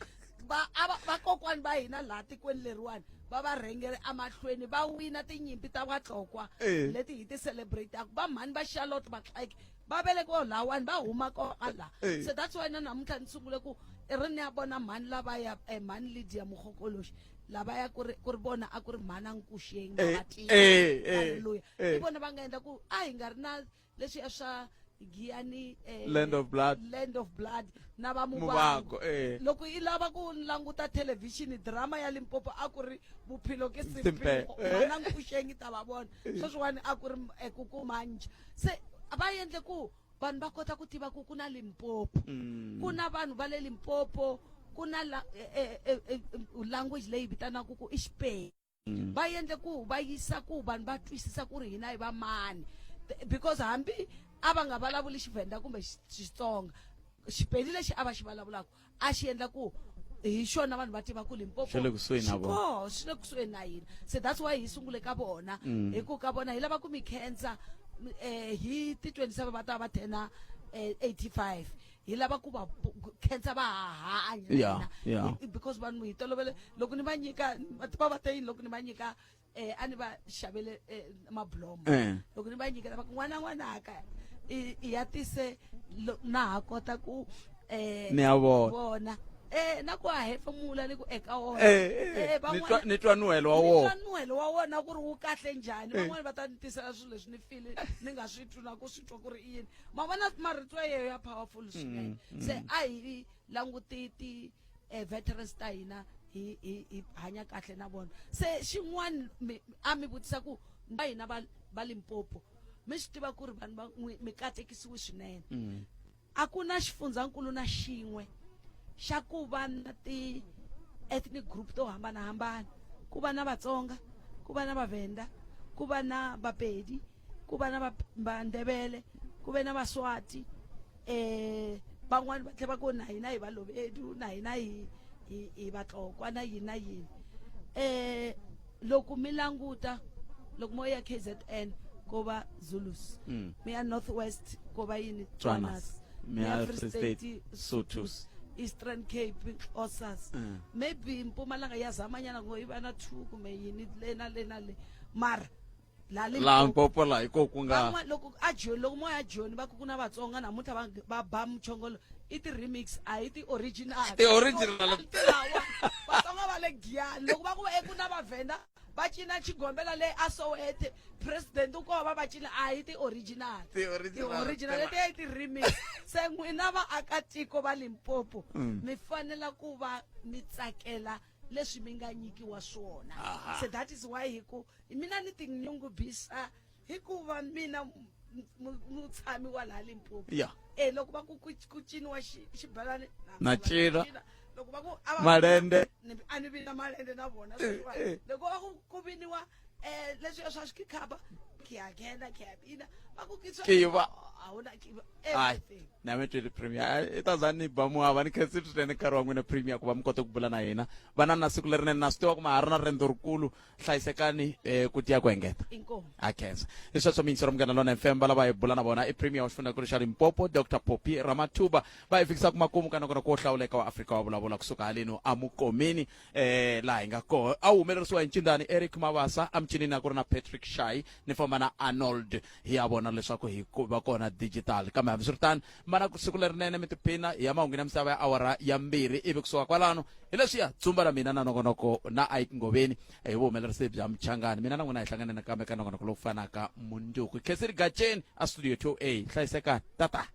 va a va vakokwani va hina laha tikweni leriwani va va rhengele emahlweni va wina tinyimpi ta vatlokwa Eh. leti hi ti celebrate-aka va mhani va charlotte maxeke va velekiwa lahawani va huma kona la Eh. se that's why na namuntlha ni sungule ku i ri ni ya vona mhani lavaya eh, mhani lydia mukgokoloxi lavaya ku ri ku ri vona a ku ri mhani a nkuxeng Eh, va tiva eh, eh, Hallelujah. eh. i vona va nga endla ku a hi nga ri na leswiya swa giyani eh, Land of Blood. land of blood na va Mubango, mubango eh. loko i lava ku languta thelevhixini drama ya limpopo a ku ri bophelo ke Simpe, sempeo eh. mana nkuxengi ta va vona sweswiwani a ku ri eh, ku ku manja se va endle ku vanhu va kota ku tiva ku ku na limpopo Mm. ku na vanhu va le limpopo ku na la, eh, eh, eh, eh, language leyi vitanaka ku i xipedi Mm. va endle ku va yisa ku vanhu va twisisa ku ri hina hi va mani because hambi a va nga vulavuli xivhenda kumbe xitsonga xipedi lexi a va xi vulavulaka a xi endla ku hi xona vanhu va tiva ku limpopo Xi le kusuhi na vona. koho swi le kusuhi na hina se that's why hi sungule ka vona Mm. hi ku ka vona hi lava ku mi khensa eh, hi ti 27 va ta va thena eh, 85 hi lava ku va khensa va ha hanya na Yeah, hina. yeah. Because vanhu hi tolovele loko ni va nyika va tiva va te yini loko ni va nyika eh a ni va xavele eh, mabloma Eh. loko ni va nyikela va ku n'wana n'wanaka i i ya tise lo- na ha kota ku eh Ni ya vona. vona eh na ku a hefemula ni ku eka wona Eh, eh, Eh, ni twa- ni twa nuhelo wa ni wona. twa nuhelo wa wona ku ri wu kahle njhani Eh. van'wani va ta ni tisela swilo leswi ni file ni nga swi twi na ku swi twa ku ri i yini ma vona marito yeyo ya powerful swinene Mm, se mm. a hi languti ti eh, veterans ta hina hi hi hi hanya kahle na vona se xin'wana a mi vutisa ku va hina va va Limpopo mi swi tiva ku ri vanhu va mi katekisiwe swinene Mm. a ku na xifundzankulu na xin'we xa ku va na ti ethnic group to hambanahambana ku va na vatsonga ku va na vavhenda ku va na vapedi ku va na vandebele ku ve na vaswati eh van'wani va tlhela va ku na hina hi valovedu na hina hi hi hi vatlokwa na yini na yini eh loko mi languta loko mo ya KZN ko va Zulus Mm. mi ya North West ko va yini Tswanas. Mi mi ya ya Free Free State, State Sothos. Eastern Cape Xhosas Mm. maybe Mpumalanga ya zamanyana ngo yi va na 2 kumbe yini le na le na le mara la laha Limpopo laha hi ko ku nga Van'wana loko a Joni loko mo ya Joni va ku ku na Vatsonga namuntlha va va ba muchongolo i ti-remix a hi ti-original Ti-original. Lawa Vatsonga va le Giyani loko va ku e ku na Vavhenda va cina xigombela le a Soweto president u kova va va cina a hi ti-original Ti-original. ti-original leti i ti-remix se n'wina vaakatiko va Limpopo Mm. mi fanela ku va mi tsakela leswi mi nga nyikiwa swona Aha. se that is why hi ku mina ni tinyungubyisa Hikuva mina mutshami wa laha Limpopo. Yeah. Eh loko va ku ku ciniwa xibelani Na cina. Loko va ku a va Malende. A ni vina malende na vona. Eh, eh. Loko va ku ku viniwa eh leswiya swa xikhaba khiyakhena khiyabina va ku ki swa Kiva. A wu na kiva. Hayi Everything. na mi twile premier Hayi, i ta za ni ba muhava ni khensile swinene nkarhi wa n'wina premier ku va mi kota ku bula na hina va na siku lerinene na swi tiva ku ma ha ri na riendzo rikulu hlayisekani um ku tiya ku engeta Inkomu. a khensa hi sweswo miyingisero munghana lona fm va lava hi bula na vona i premier wa xifundzhankulu xa limpopo dr poppy ramathuba va hi fikisa makumu ka nongonoko wo hlawuleka wa afrika wa vulavula kusuka haleno amukomeni eh laha hi nga koho a wu humelerisiwa hi ncindani eric mavasa emichinini a ku ri na patrick shai ni famba na arnold hi ya vona leswaku hi va kona digital kambe hambiswiritano mana ku siku lerinene mi tiphina hi ya mahungwini ya misava ya awara ya mbirhi ivi kusuka kwalano hi leswiya tsumba la mina na nongonoko na ike ngoveni hi vuhumelerisi bya mchangani mina na n'wina hi hlangane nakambe ka nongonoko lowu fanaka mundzuku khesiri gaceni a studio 2a hlayisekani tata.